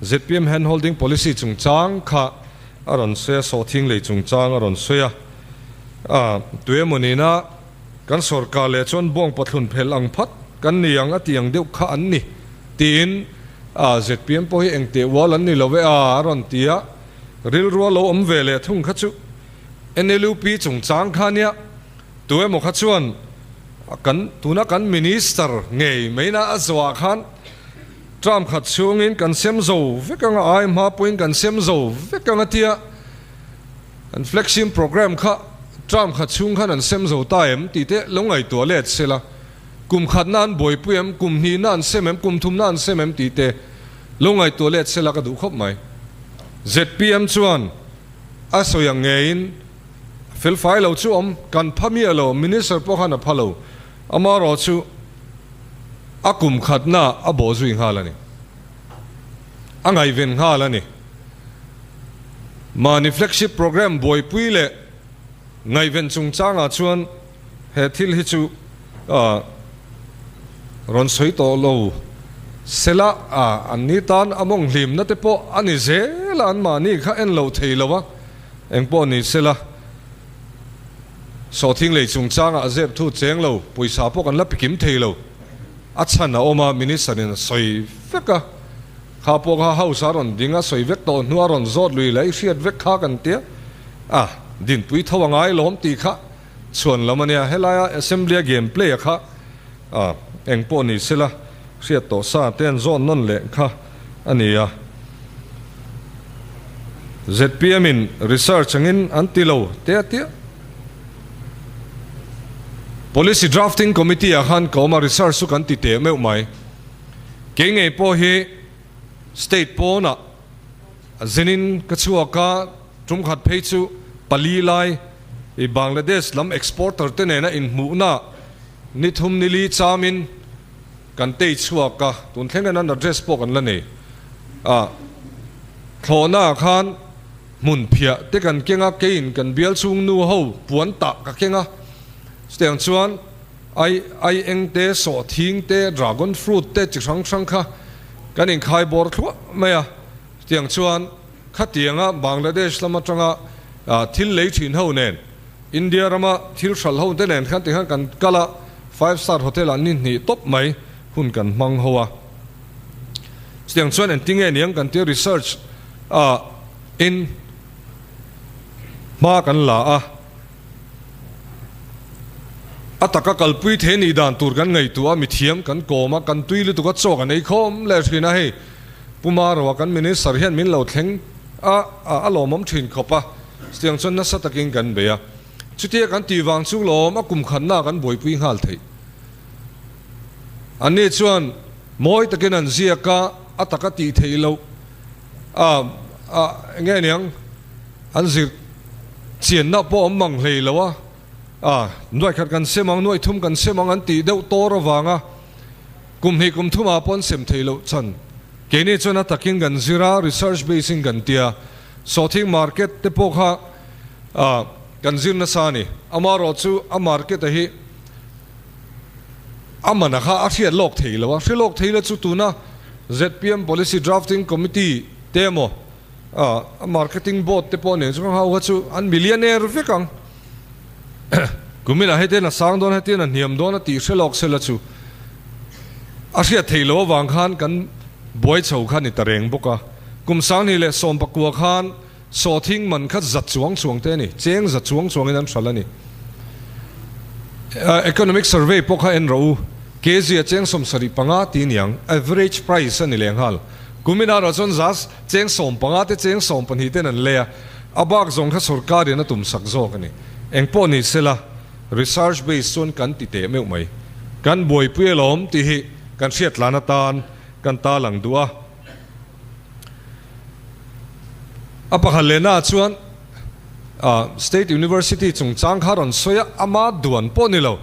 zpm Hand Holding Policy chungchang kha a rawn sawi a, sawhthing lei chungchang a rawn sawi a. A tuemaw nina kan sorkar leh chuan bawng pathlun phelh ang phat kan ni ang a tih ang deuh kha an ni tiin a zpm pawh hi engteh ual an ni lo e a a rawn ti a, rilru a lo awm ve leh thung kha chu NLUP chungchang kha nia tu emaw kha chuan kan tuna kan minister ngei maina a zawhah khan term khat chhungin kan sem zo vek anga ai hma pawhin kan sem zo vek ang a tia. An flexing program kha term khat chhung khan an sem zo ta em tih te lo ngaihtuah let se la, kum khatna an buaipui em, kum hnihna an sem em, kum thumna an sem em tih te lo ngaihtuah let se la ka duh khawp mai. Zpm chuan a sawi ang ngeiin fel fai lo chu awm, kan pha miah lo, Minister pawh khan a pha lo, amaherawh chu a kum khatna a bawh zui nghal a ni, a ngaihven nghal a ni. Mahni flagship program buaipui leh ngaihven chungchangah chuan he thil hi chu rawn sawi tawh lo sela an ni tan a mawng hlimna te pawh a ni zel a, an mahni kha en lo thei lo a, engpawh ni sela sawhthing lei chungchangah zep thu cheng lo pawisa pawh kan la pikim thei lo, a chhan a awm a, minister in a sawi vek a. Kha pawh kha house a rawn ding a, sawi vek tawh hnu a rawn zawt lui leh i hriat vek kha kan tia, a dinpui tho a ngai lawm tih kha chhuan lam a nia, helaia assembly a game play a kha a eng pawh ni sela hriat tawh sa te an zawt nawn leh kha a ni a. Zpm in research angin an ti lo te a tia. Policy drafting committee ah khan ka awm a, research chu kan ti teh meuh mai. Kei ngei pawh hi state pawnah zinin ka chhuak a, tum khat phei chu pali lai i Bangladesh lam exporter te nena inhmuhna ni thum ni li chamin kan tei chhuak a, tun thleng hian an address pawh kan la nei a, thlawhna ah khan hmun phiah te kan keng a, keiin kan bial chhung nu ho puan tah ka keng a, chutiang chuan. Ai ai eng te, sawhthing te, dragon fruit te chi hrang hrang kha kan inkhai bawr thluah mai a. Chutiang chuan khatianga Bangladesh lam atanga thil lei thin ho nen, India rama thil hralh ho te nen khan tikhan kan kal a, five star hotel ah ni hnih tawp mai hun kan hmang ho a. Chutiang chuan engtinge niang kan tia research ah in hma kan la a. A taka kalpui thei nih dan tur kan ngaihtuah a, mithiam kan kawm a, kan tui lutuk a, chaw kan ei khawm leh thin a, hei Pu Maroa kan Minister hian min lo thleng a, a lawmawm thin khawp a, chutiang chuan nasa takin kan bei a, chutia kan tih vang chu lawm a kum khatna kan buaipui nghal theih. Anni chuan mawi takin an ziak a, a taka tih theih loh a, a enge aniang an zir. Chianna pawh awm mang hlei lo a, A, nuai khat kan sem ang, nuai thum kan sem ang an tih deuh tawr avanga kum hnih kum thumah pawh an sem theih loh chhan. Keini chuan a takin kan zir a, research base in kan tia, sawhthing market te pawh kha a kan zir nasa a ni. Amaherawhchu a market a hi a man a kha a hriat lawk thei lo a, hre lawk thei la chu tuna zpm Policy Drafting Committee te emaw a marketing board te pawh nen chuan ho kha chu an millionaire vek ang. Kuminah hetian a sang dawn hetian a hniam dawn a tih hre lawk sela chu a hriat theih loh avang khan kan buai chho kha ni ta reng bawk a. Kum sanghnih leh sawmpakua khan sawthing man kha za chuang chuang te a ni, cheng za chuang chuangin an hralh a ni. Economic survey pawh kha en rawh u, kg a cheng 75 ti niang, average price a ni lehnghal. Kuminah erawh chuan za cheng 15 te cheng 12 ten an lei a, a bak zawng kha sorkarin a tum sak zawk a ni. Eng pawh ni sela, research base chuan kan ti teh meuh mai. Kan buaipui alawm tih hi kan hriat tlan atan kan ta lang duh a. A pakhat lehnaah chuan State University chungchang kha rawn sawi a, ama duan pawh ni lo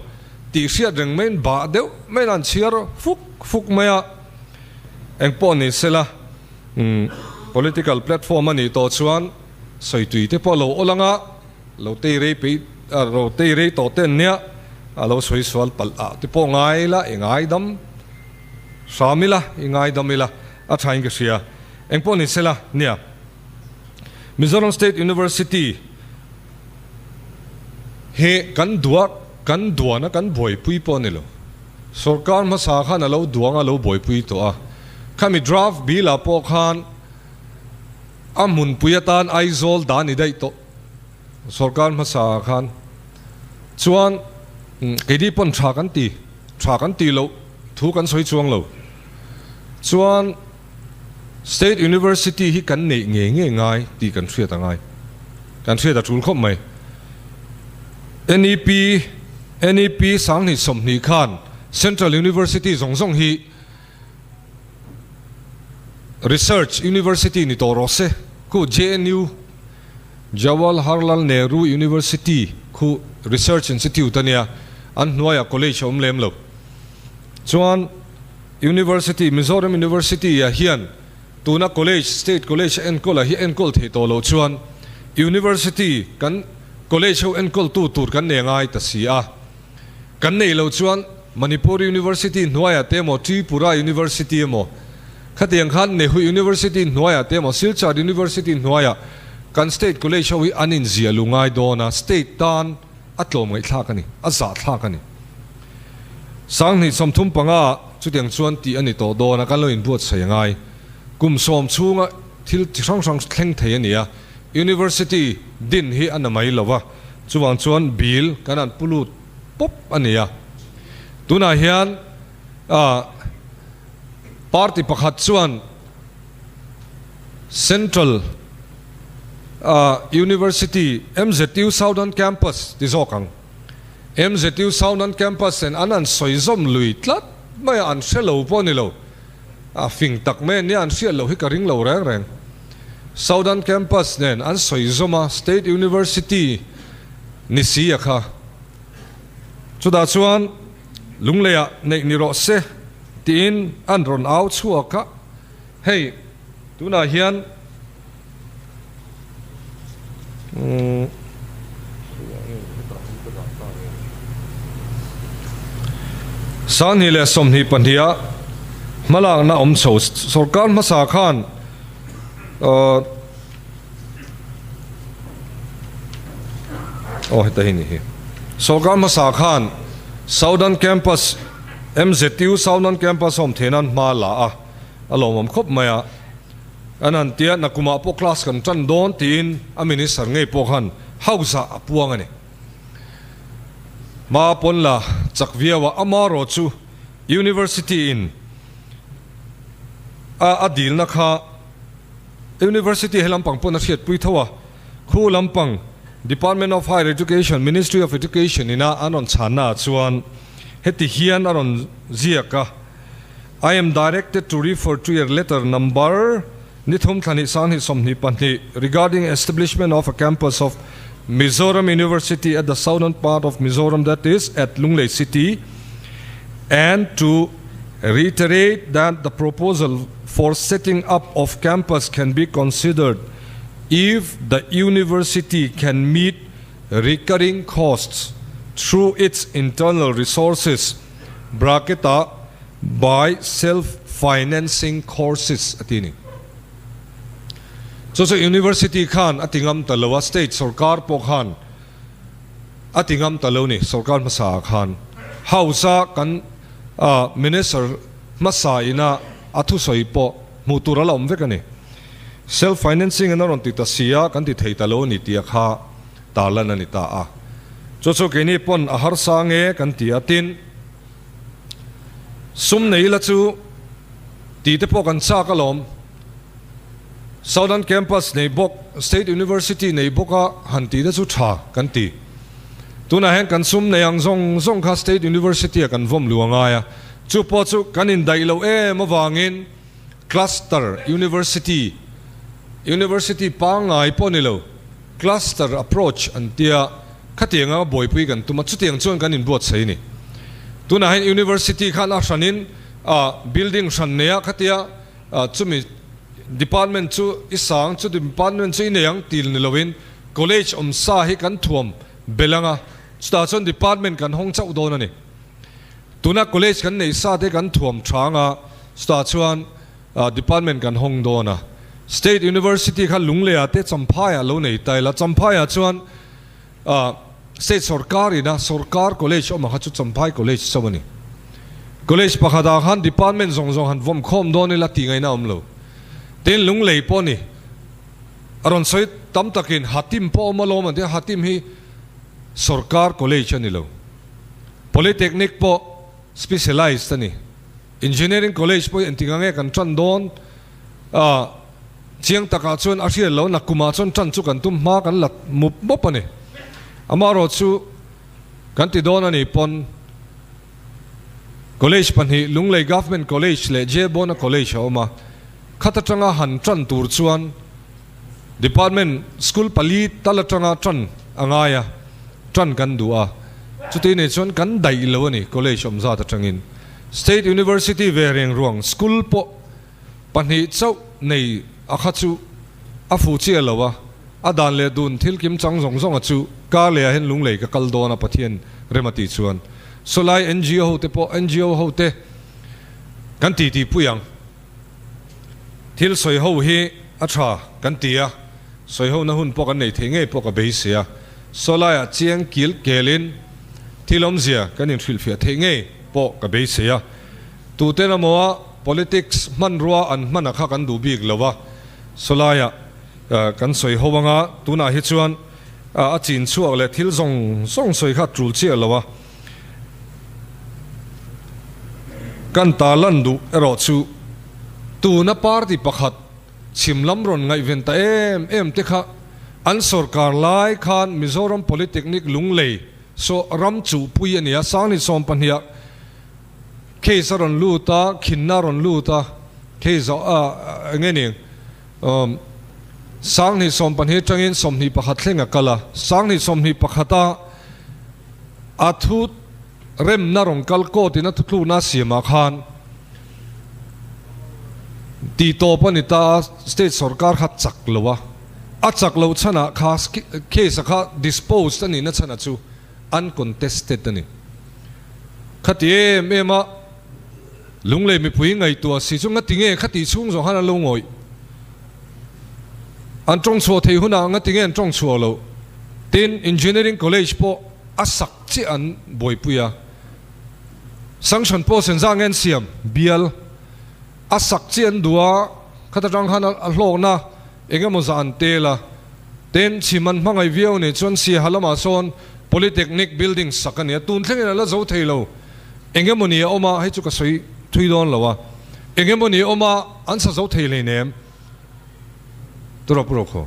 tih hriat reng maiin bah deuh maiin an chhiar fuk fuk mai a. Eng pawh ni sela, political platform a nih tawh chuan sawitui te pawh lo awl anga lo tei rei peih lo tei rei tawh te an nia, a lo sawi sual palh ah te pawh ngai ila i ngaidam hram ila, i ngaidam ila a thain ka hria. Eng pawh ni sela nia, Mizoram State University hi kan duah kan duana kan buaipui pawh a ni lo. Sorkar hmasa khan a lo duang a lo buaipui tawh a, khami draft bill ah pawh khan a hmunpui atan Aizawl dan i daih tawh sorkar hmasa ah khan chuan keini pawn tha kan ti, tha kan tih loh thu kan sawi chuang lo. Chuan State University hi kan neih ngei ngei ngai tih kan hriat a ngai. Kan hriat a tul khawp mai. NEP, NEP 2020 khan Central University zawng zawng hi Research University ni tawh rawh se. Khu JNU, Jawaharlal Nehru University khu Research Institute a nia, an hnuaiah college a awm lem lo. Chuan University, Mizoram University ah hian tuna college, state college a enkawl ah hi enkawl thei tawh loh chuan University kan college ho enkawl tu tur kan nei ngai ta si a. Kan nei loh chuan Manipur University hnuaiah te emaw Tripura University emaw khatiang khan Nehu University hnuaiah te emaw Silchar University hnuaiah kan state college ho hi an inziah lu ngai dawn a, state tan a tlawm ngaihthlak a ni, a zahthlak a ni. 2035 chutiang chuan tih a ni tawh dawn a, kan lo inbuatsaih a ngai. Kum sawm chhunga thil chi hrang hrang thleng thei a ni a, University din hi a na mai lo va, chuvang chuan bill kan han pu lut pawp a ni a. Tunah hian party pakhat chuan Central University MZU Southern Campus ti zawk ang. MZU Southern Campus nen an an sawi zawm lui tlat mai a, an hre lo pawh a ni lo. A fing tak mai ania an hriat loh hi ka ring lo reng reng. Southern Campus nen an sawi zawm a, State University ni si a kha. Chutah chuan Lungleiah neih ni rawh se tiin an rawn au chhuak a, hei tunah hian 2022 a hmalakna awm chho sorkar hmasa khan aw heta hi ni hi sorkar hmasa khan Southern Campus MZU Southern Campus awm theih nan hma la a a lawmawm khawp mai a. An han tia, Nakumah pawh class kan tan dawn tiin a minister ngei pawh khan house ah a puang a ni. Hma pawn la chak viau a, amarawh chu University in a a dilna kha University he lampang pawn a hriatpui tho a, khu lampang Department of Higher Education, Ministry of Education ina an rawn chhanna ah chuan heti hian a rawn ziak a. I am directed to refer to your letter number ni thum thla hnih 2022 regarding establishment of a campus of Mizoram University at the southern part of Mizoram that is at Lunglei City and to reiterate that the proposal for setting up of campus can be considered if the university can meet recurring costs through its internal resources bracket ah by self financing courses a ti ni. Chu chu University khan a ti ngam ta lo a, state sorkar pawh khan a ti ngam ta lo ni, sorkar hmasa ah khan House a kan Minister hmasa ina a thusawi pawh hmuh tur a la awm vek a ni. Self financing in a rawn ti ta si a, kan ti thei ta lo a ni tih a kha tarlan a ni ta a. Chu chu keini pawn a harsa nge kan ti a, tin sum nei ila chu tih te pawh kan chak alawm. Southern Campus nei bawk, State University nei bawka han tih te chu tha kan ti. Tunah hian kan sum nei ang zawng zawng kha State University ah kan vawm lu a ngai a, chu pawh chu kan indaih loh em avangin Cluster University, University pangngai pawh ni lo, Cluster approach an tia, khatiang anga buaipui kan tum a, chutiang chuan kan inbuatsaih a ni. Tunah hian University khan a hranin building hran nei a khatia chumi department chu i sang, chu department chu i nei ang til ni loin college awm sa hi kan thuam belh anga, chutah chuan department kan hawng chauh dawn a ni. Tuna college kan neih sa te kan thuam tha anga, chutah chuan department kan hawng dawn a. State University kha Lungleiah te Champhaiah lo nei ta ila, Champhaiah chuan State sorkar ina sorkar college awm ang kha chu Champhai College chauh a ni. College pakhatah khan department zawng zawng han vawm khawm dawn ila tih ngaihna a awm lo. Tin, Lunglei pawh a ni. A rawn sawi tam takin Hatim pawh awm alawm an ti a, Hatim hi sorkar college a ni lo. Polytechnic pawh specialized a ni. Engineering College pawh hi engtik ang nge kan tan dawn? A chiang takah chuan a hriat lo, nakkumah chuan tan chu kan tum hma kan la mup mup a ni. Amaherawh chu kan ti dawn a ni pawn College pahnih Lunglei Government College leh Jebona College a awm a, khat atanga han tan tur chuan Department school pali tal atanga tan a ngai a, tan kan duh a, chuti nei chuan kan daih lo a ni college awm zat atangin. State University ve reng ruang school pawh pahnih chauh nei a kha chu a fuh chiah lo a, a dan leh dun thil kim chang zawng zawng a chu kar leh ah hian lunglei ka kal dawn a Pathian rem a tih chuan sawlai NGO ho te pawh NGO ho te kan titi pui ang. Thil sawi ho hi a tha kan ti a, sawi hona hun pawh kan nei thei ngei pawh ka beisei a, sawlaiah chiang kil kelin thil awmzia kan inhrilhfiah theih ngei pawh ka beisei a. Tuten amaw politics hmanrua an hman a kha kan duh bik lo a, sawlaiah kan sawi ho anga tunah hi chuan a chin chhuak leh thil zawng zawng sawi kha tul chiah lo a. Kan ta lan duh erawh chu tuna party pakhat chhim lam rawn ngaihven ta em em te kha an sorkar lai khan Mizoram Polytechnic Lunglei saw ram chuhpui a ni a, Sangni 12 ah case a rawn lut a, khinna a rawn lut a, case a eng nge ni Sangni 12 atangin 21 thleng a kal a, Sangni 21 a A thu remna rawn kal court in a thutlukna a siam ah khan tih tawp a ni ta a, state sorkar kha chak lo a, a chak loh chhan ah kha case a kha disposed a nihna chhan ah chu uncontested a ni. Khati em em a Lunglei mipui ngaihtuah si chu ngati nge khati chhung zawng khan an lo ngawih? An tawng chhuah thei hunah ngati nge an tawng chhuah loh? Tin, Engineering College pawh a sak chiah an buaipui a, sanction pawh senza nge an siam? Bial a sak chiah an duh a, khata tang khan a hlawkna eng emaw zah an tel a. Tin, chhim an hmangaih viau nih chuan Siaha lamah sawn Polytechnic building sak a ni a, tun thlengin a la zo thei lo. Eng emaw ni a awm a, hei chu ka sawi thui dawn lo a, eng emaw ni a awm a, an sa zo thei hleinem. Turap rawk haw.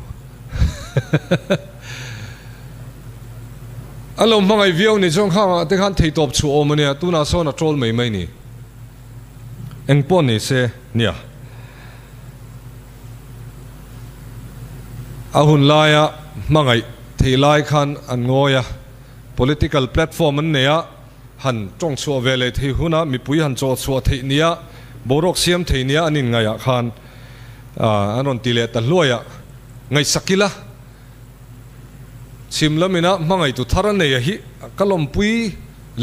An lo hmangaih viau ni chuan khangah te khan theitawp chhuah awm a nia, tunah sawn a troll mai mai ni. Eng pawh ni se nia. A hun laia hmangaih. Thei lai khan an ngawi a, political platform an nei a, han tawng chhuah ve leh thei huna mipui han chawh chhuah theih nia, boruak siam thei nia an inngaih ah khan an rawn ti leh ta hluai a, ngaihsak ila chhim lamina hmangaihtu thar a nei a hi ka lawmpui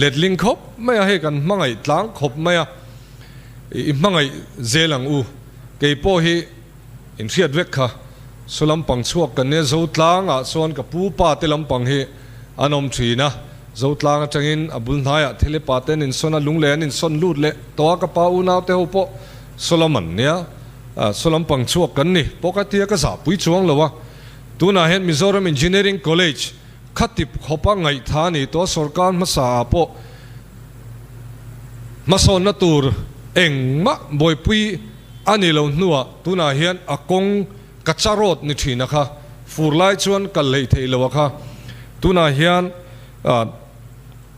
letling khawp mai a, hei kan hmangaih tlang khawp mai a, i hmangaih zel ang u, kei pawh hi. Inhriat vek kha su lampang chhuak kan nia Zotlang ah chuan ka pu pa te lampang hi an awm thin a, Zotlang atangin a bul hnaiah thile pa te an insawn a, lunglei an insawn lut leh tawh a, ka pa unau te ho pawh su lam an nia, su lampang chhuak kan ni pawh ka tia ka zahpui chuang lo a, tunah hian Mizoram Engineering College khatip khawpa ngaihtha a ni tawh a, sorkar hmasa ah pawh hmasawnna tur engmah buaipui A ni lo hnuah tunah hian a kawng ka charawt ni thin a kha, fur lai chuan kal hleih theih lo a kha. Tunah hian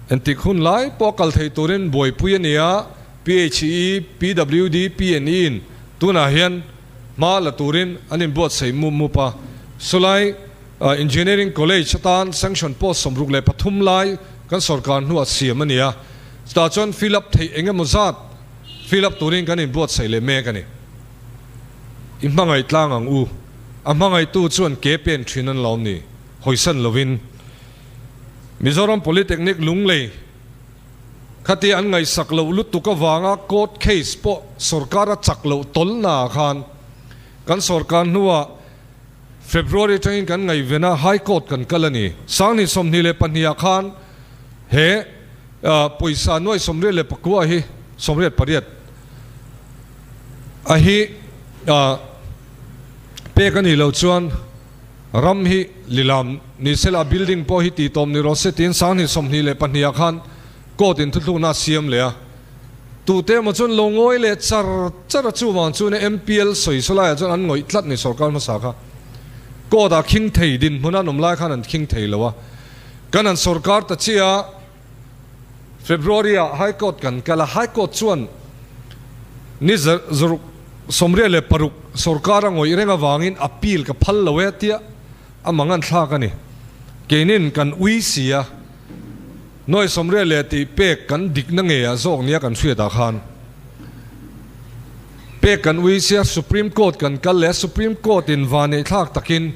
entik hun lai pawh kal theih turin buaipui a ni a, PHE, PWD, PNE in tunah hian hma la turin an inbuatsaih mup mup a. Sawlai Engineering College atan sanction post 63 lai kan sorkar hnuah siam a ni a, chutah chuan fill up theih eng emaw zat Fill up turin kan inbuatsaih leh mek a ni. I hmangaih tlang ang u. A hmangaihtu chuan ke pen thin an lawm ni. Hawisan lovin. Mizoram Polytechnic Lunglei khatia an ngaihsak loh lutuk avanga court case pawh sorkar a chak loh tawlhnaah khan kan sorkar hnuah February atangin kan ngaihven a, High Court kan kal a ni. Sangni 22 ah khan he pawisa nuai 89 hi, 88 a hi pek a nih loh chuan ram hi lilam ni sela a building pawh hi tihtawm ni rawh se tiin Sangni 22 ah khan Court in thuthlukna a siam leh a. Tute emaw chuan lo ngawi leh char char a, chuvang chuan MPL sawi saw laiah chuan an ngawih tlat ni sorkar hmasa kha. Court ah khing thei dinhmun an awm lai khan an khing thei lo a. Kan han sorkar ta chiah a, February ah High Court kan kal a, High Court chuan ni zaruk 86 sorkar a ngawih reng avangin appeal ka phal lo e tia a mangan thlak a ni. Keinin kan ui si a. Nuai sawmriat leh tih pek kan dikna nge a zawk nia kan hriatah khan pek kan ui sia Supreme Court kan kal leh a, Supreme Court in vanneih thlak takin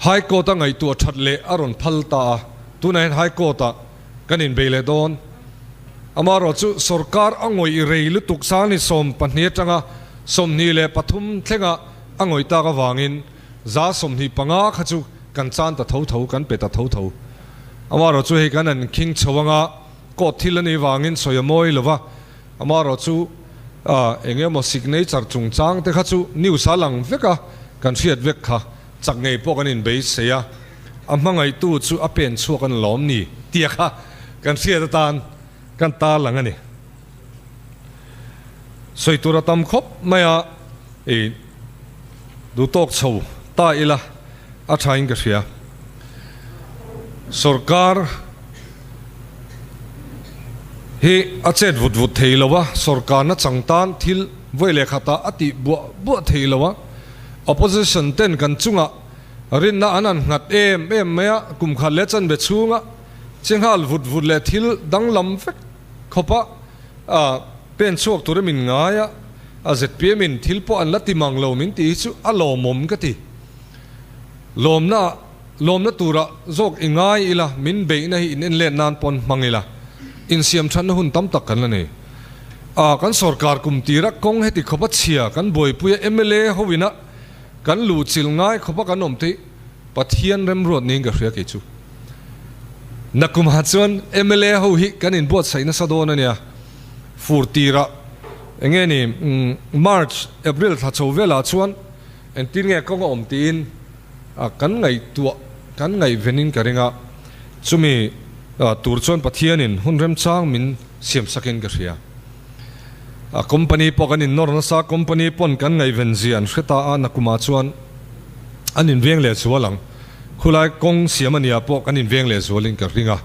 High Court a ngaihtuah that leh a rawn phal ta a, tunah hian High Court ah kan inbei leh dawn. Amaherawhchu sorkar a ngawih rei lutuk sangni 12 atanga 23 thlenga a ngawih tak avangin 25% kha chu kan chan ta tho tho, kan pe ta tho tho. Amaherawh chu hei kan han khing chho anga court thil a nih vangin sawi a mawi lo va, amaherawh chu eng emaw signature chungchang te kha chu news a lang vek a, kan hriat vek kha chak ngei pawh kan inbeisei a, a hmangaihtu chu a pen chhuak an lawm ni tia kha kan hriat atan kan tarlang a ni. Sawi tur a tam khawp mai a, i duh tawk chho ta ila a thain ka hria. Sorkar hi a chet vut vut thei lo a, sorkarna chang tan thil vawi leh khatah a tih buah buah thei lo a, opposition ten kan chungah rinna an han nghat em em mai a, kum khat leh chanve chhunga che nghal vut vut leh thil danglam vek khawpa pen chhuak tura min ngai a, a zpm in thil pawh an la ti mang lo min tih hi chu a lawmawm ka ti. Lawmna lawmna tura zawk i ngai ila, min beihna hi in en let nan pawn hmang ila, insiam thatna hun tam tak kan la nei. A kan sorkar kum tira kawng heti khawpa chhia kan buaipui a mla ho ina kan luhchilh ngai khawpa kan awm theih Pathian remruat niin ka hria kei chu. Nakumah chuan mla ho hi kan inbuatsaih nasa dawn a nia. Fur tirah eng nge ni March, April thla chho velah chuan engtin nge kawng a awm tiin kan ngaihtuah kan ngaihvenin ka ring a. Chumi tur chuan Pathianin hun remchang min siamsakin ka hria. A company pawh kan innawr nasa, company pawn kan ngaihven zia an hre ta a, nakumah chuan an inveng leh zual ang. Khulai kawng siam a nia pawh kan inveng leh zualin ka ring a.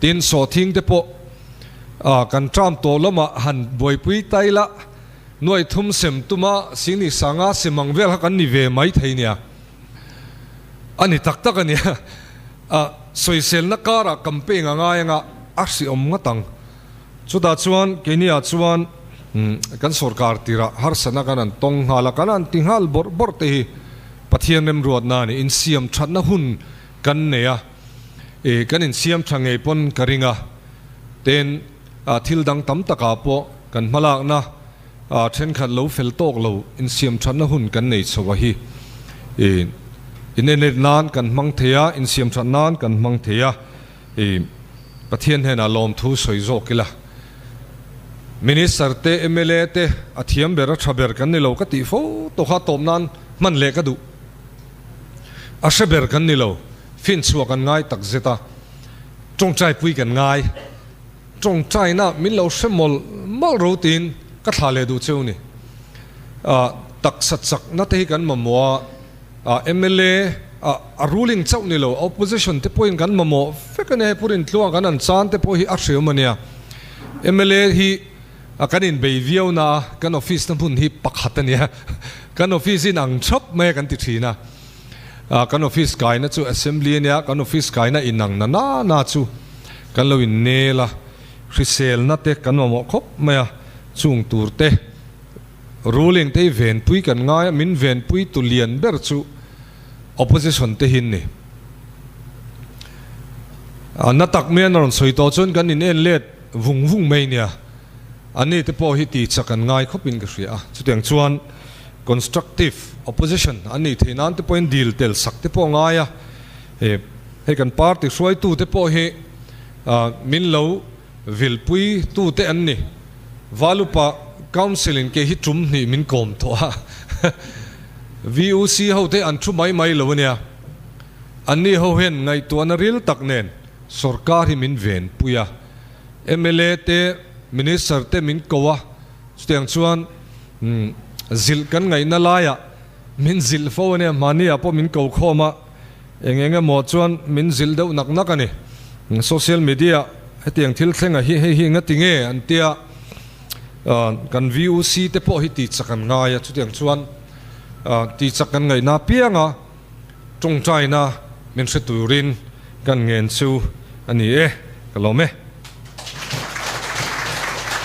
Tin, sawhthing te pawh kan tram tawh lamah han buaipui ta ila, nuai thum sem tuma singni sanga sem ang vel kha kan ni ve mai thei nia. A ni tak tak a nia. A sawiselna karah campaign a ngai anga a hriawm ngawt ang. Chutah chuan keiniah chuan kan sorkar tirah harsatna kan han tawng nghal a, kan han ti nghal bawrh bawrh te hi Pathian remruatna a ni. Insiam thatna hun kan nei a, kan insiam tha ngei pawn ka ring a, ten thil dang tam takah pawh kan hmalakna thenkhat lo fel tawk lo insiam thatna hun kan nei chho a hi. Inenet nan kan hmang thei a, insiam that nan kan hmang thei a. I Pathian hnenah lawmthu sawi zawk ila. Minister te, mla te a thiam ber a tha ber kan ni lo ka tih fo tawh kha tawp nan hman leh ka duh. A hre ber kan ni lo, finchhuah kan ngai tak zet a, tawngtaipui kan ngai. Tawngtaina min lo hre mawlh mawlh ro tiin ka thlah leh duh cheu ni. Taksa chakna te hi kan mamawh a. Mla a ruling chauh ni lo, opposition te pawhin kan mamawh vek a nia, hei Purin tluang kan han chan te pawh hi a hriam a nia. Mla hi kan inbei viau na a, kan office na hmun hi pakhat a nia, kan office in ang thap mai a kan ti thin a, kan office kaina chu assembly a nia, kan office kaina inang na na na chu kan lo innel a, hriselna te kan mamawh khawp mai a, chung tur te. Ruling te hi venpui kan ngai a, min venpui tu lian ber chu opposition te hi an ni. A na tak mai an rawn sawi tawh chuan kan in en let vung vung mai nia. Anni te pawh hi ti chak an ngai khawp in ka hria a, chutiang chuan constructive opposition an nih theih nan te pawhin dil tel sak te pawh a ngai a, hei kan party hruaitu te pawh hi min lo Vilpui tute an ni. Valupa Council in kei hi tum hnih min kawm tawh a. VUC ho te an thu mai mai lo ania. Anni ho hian ngaihtuahna ril tak nen sorkar hi min venpui a. Mla te, Minister te min ko a. Chutiang chuan zilh kan ngaihna laiah min zilh fo ania. Mahni ah pawh min ko khawm a. Eng eng emaw chuan min zilh deuh nak nak a ni. Social media hetiang thil thlenga hi hei hi engati nge an tia kan VUC te pawh hi tih chak an ngai a, chutiang chuan tih chak kan ngaihna apianga tawngtaina min hre turin kan ngen chu a ni e, ka lawm e.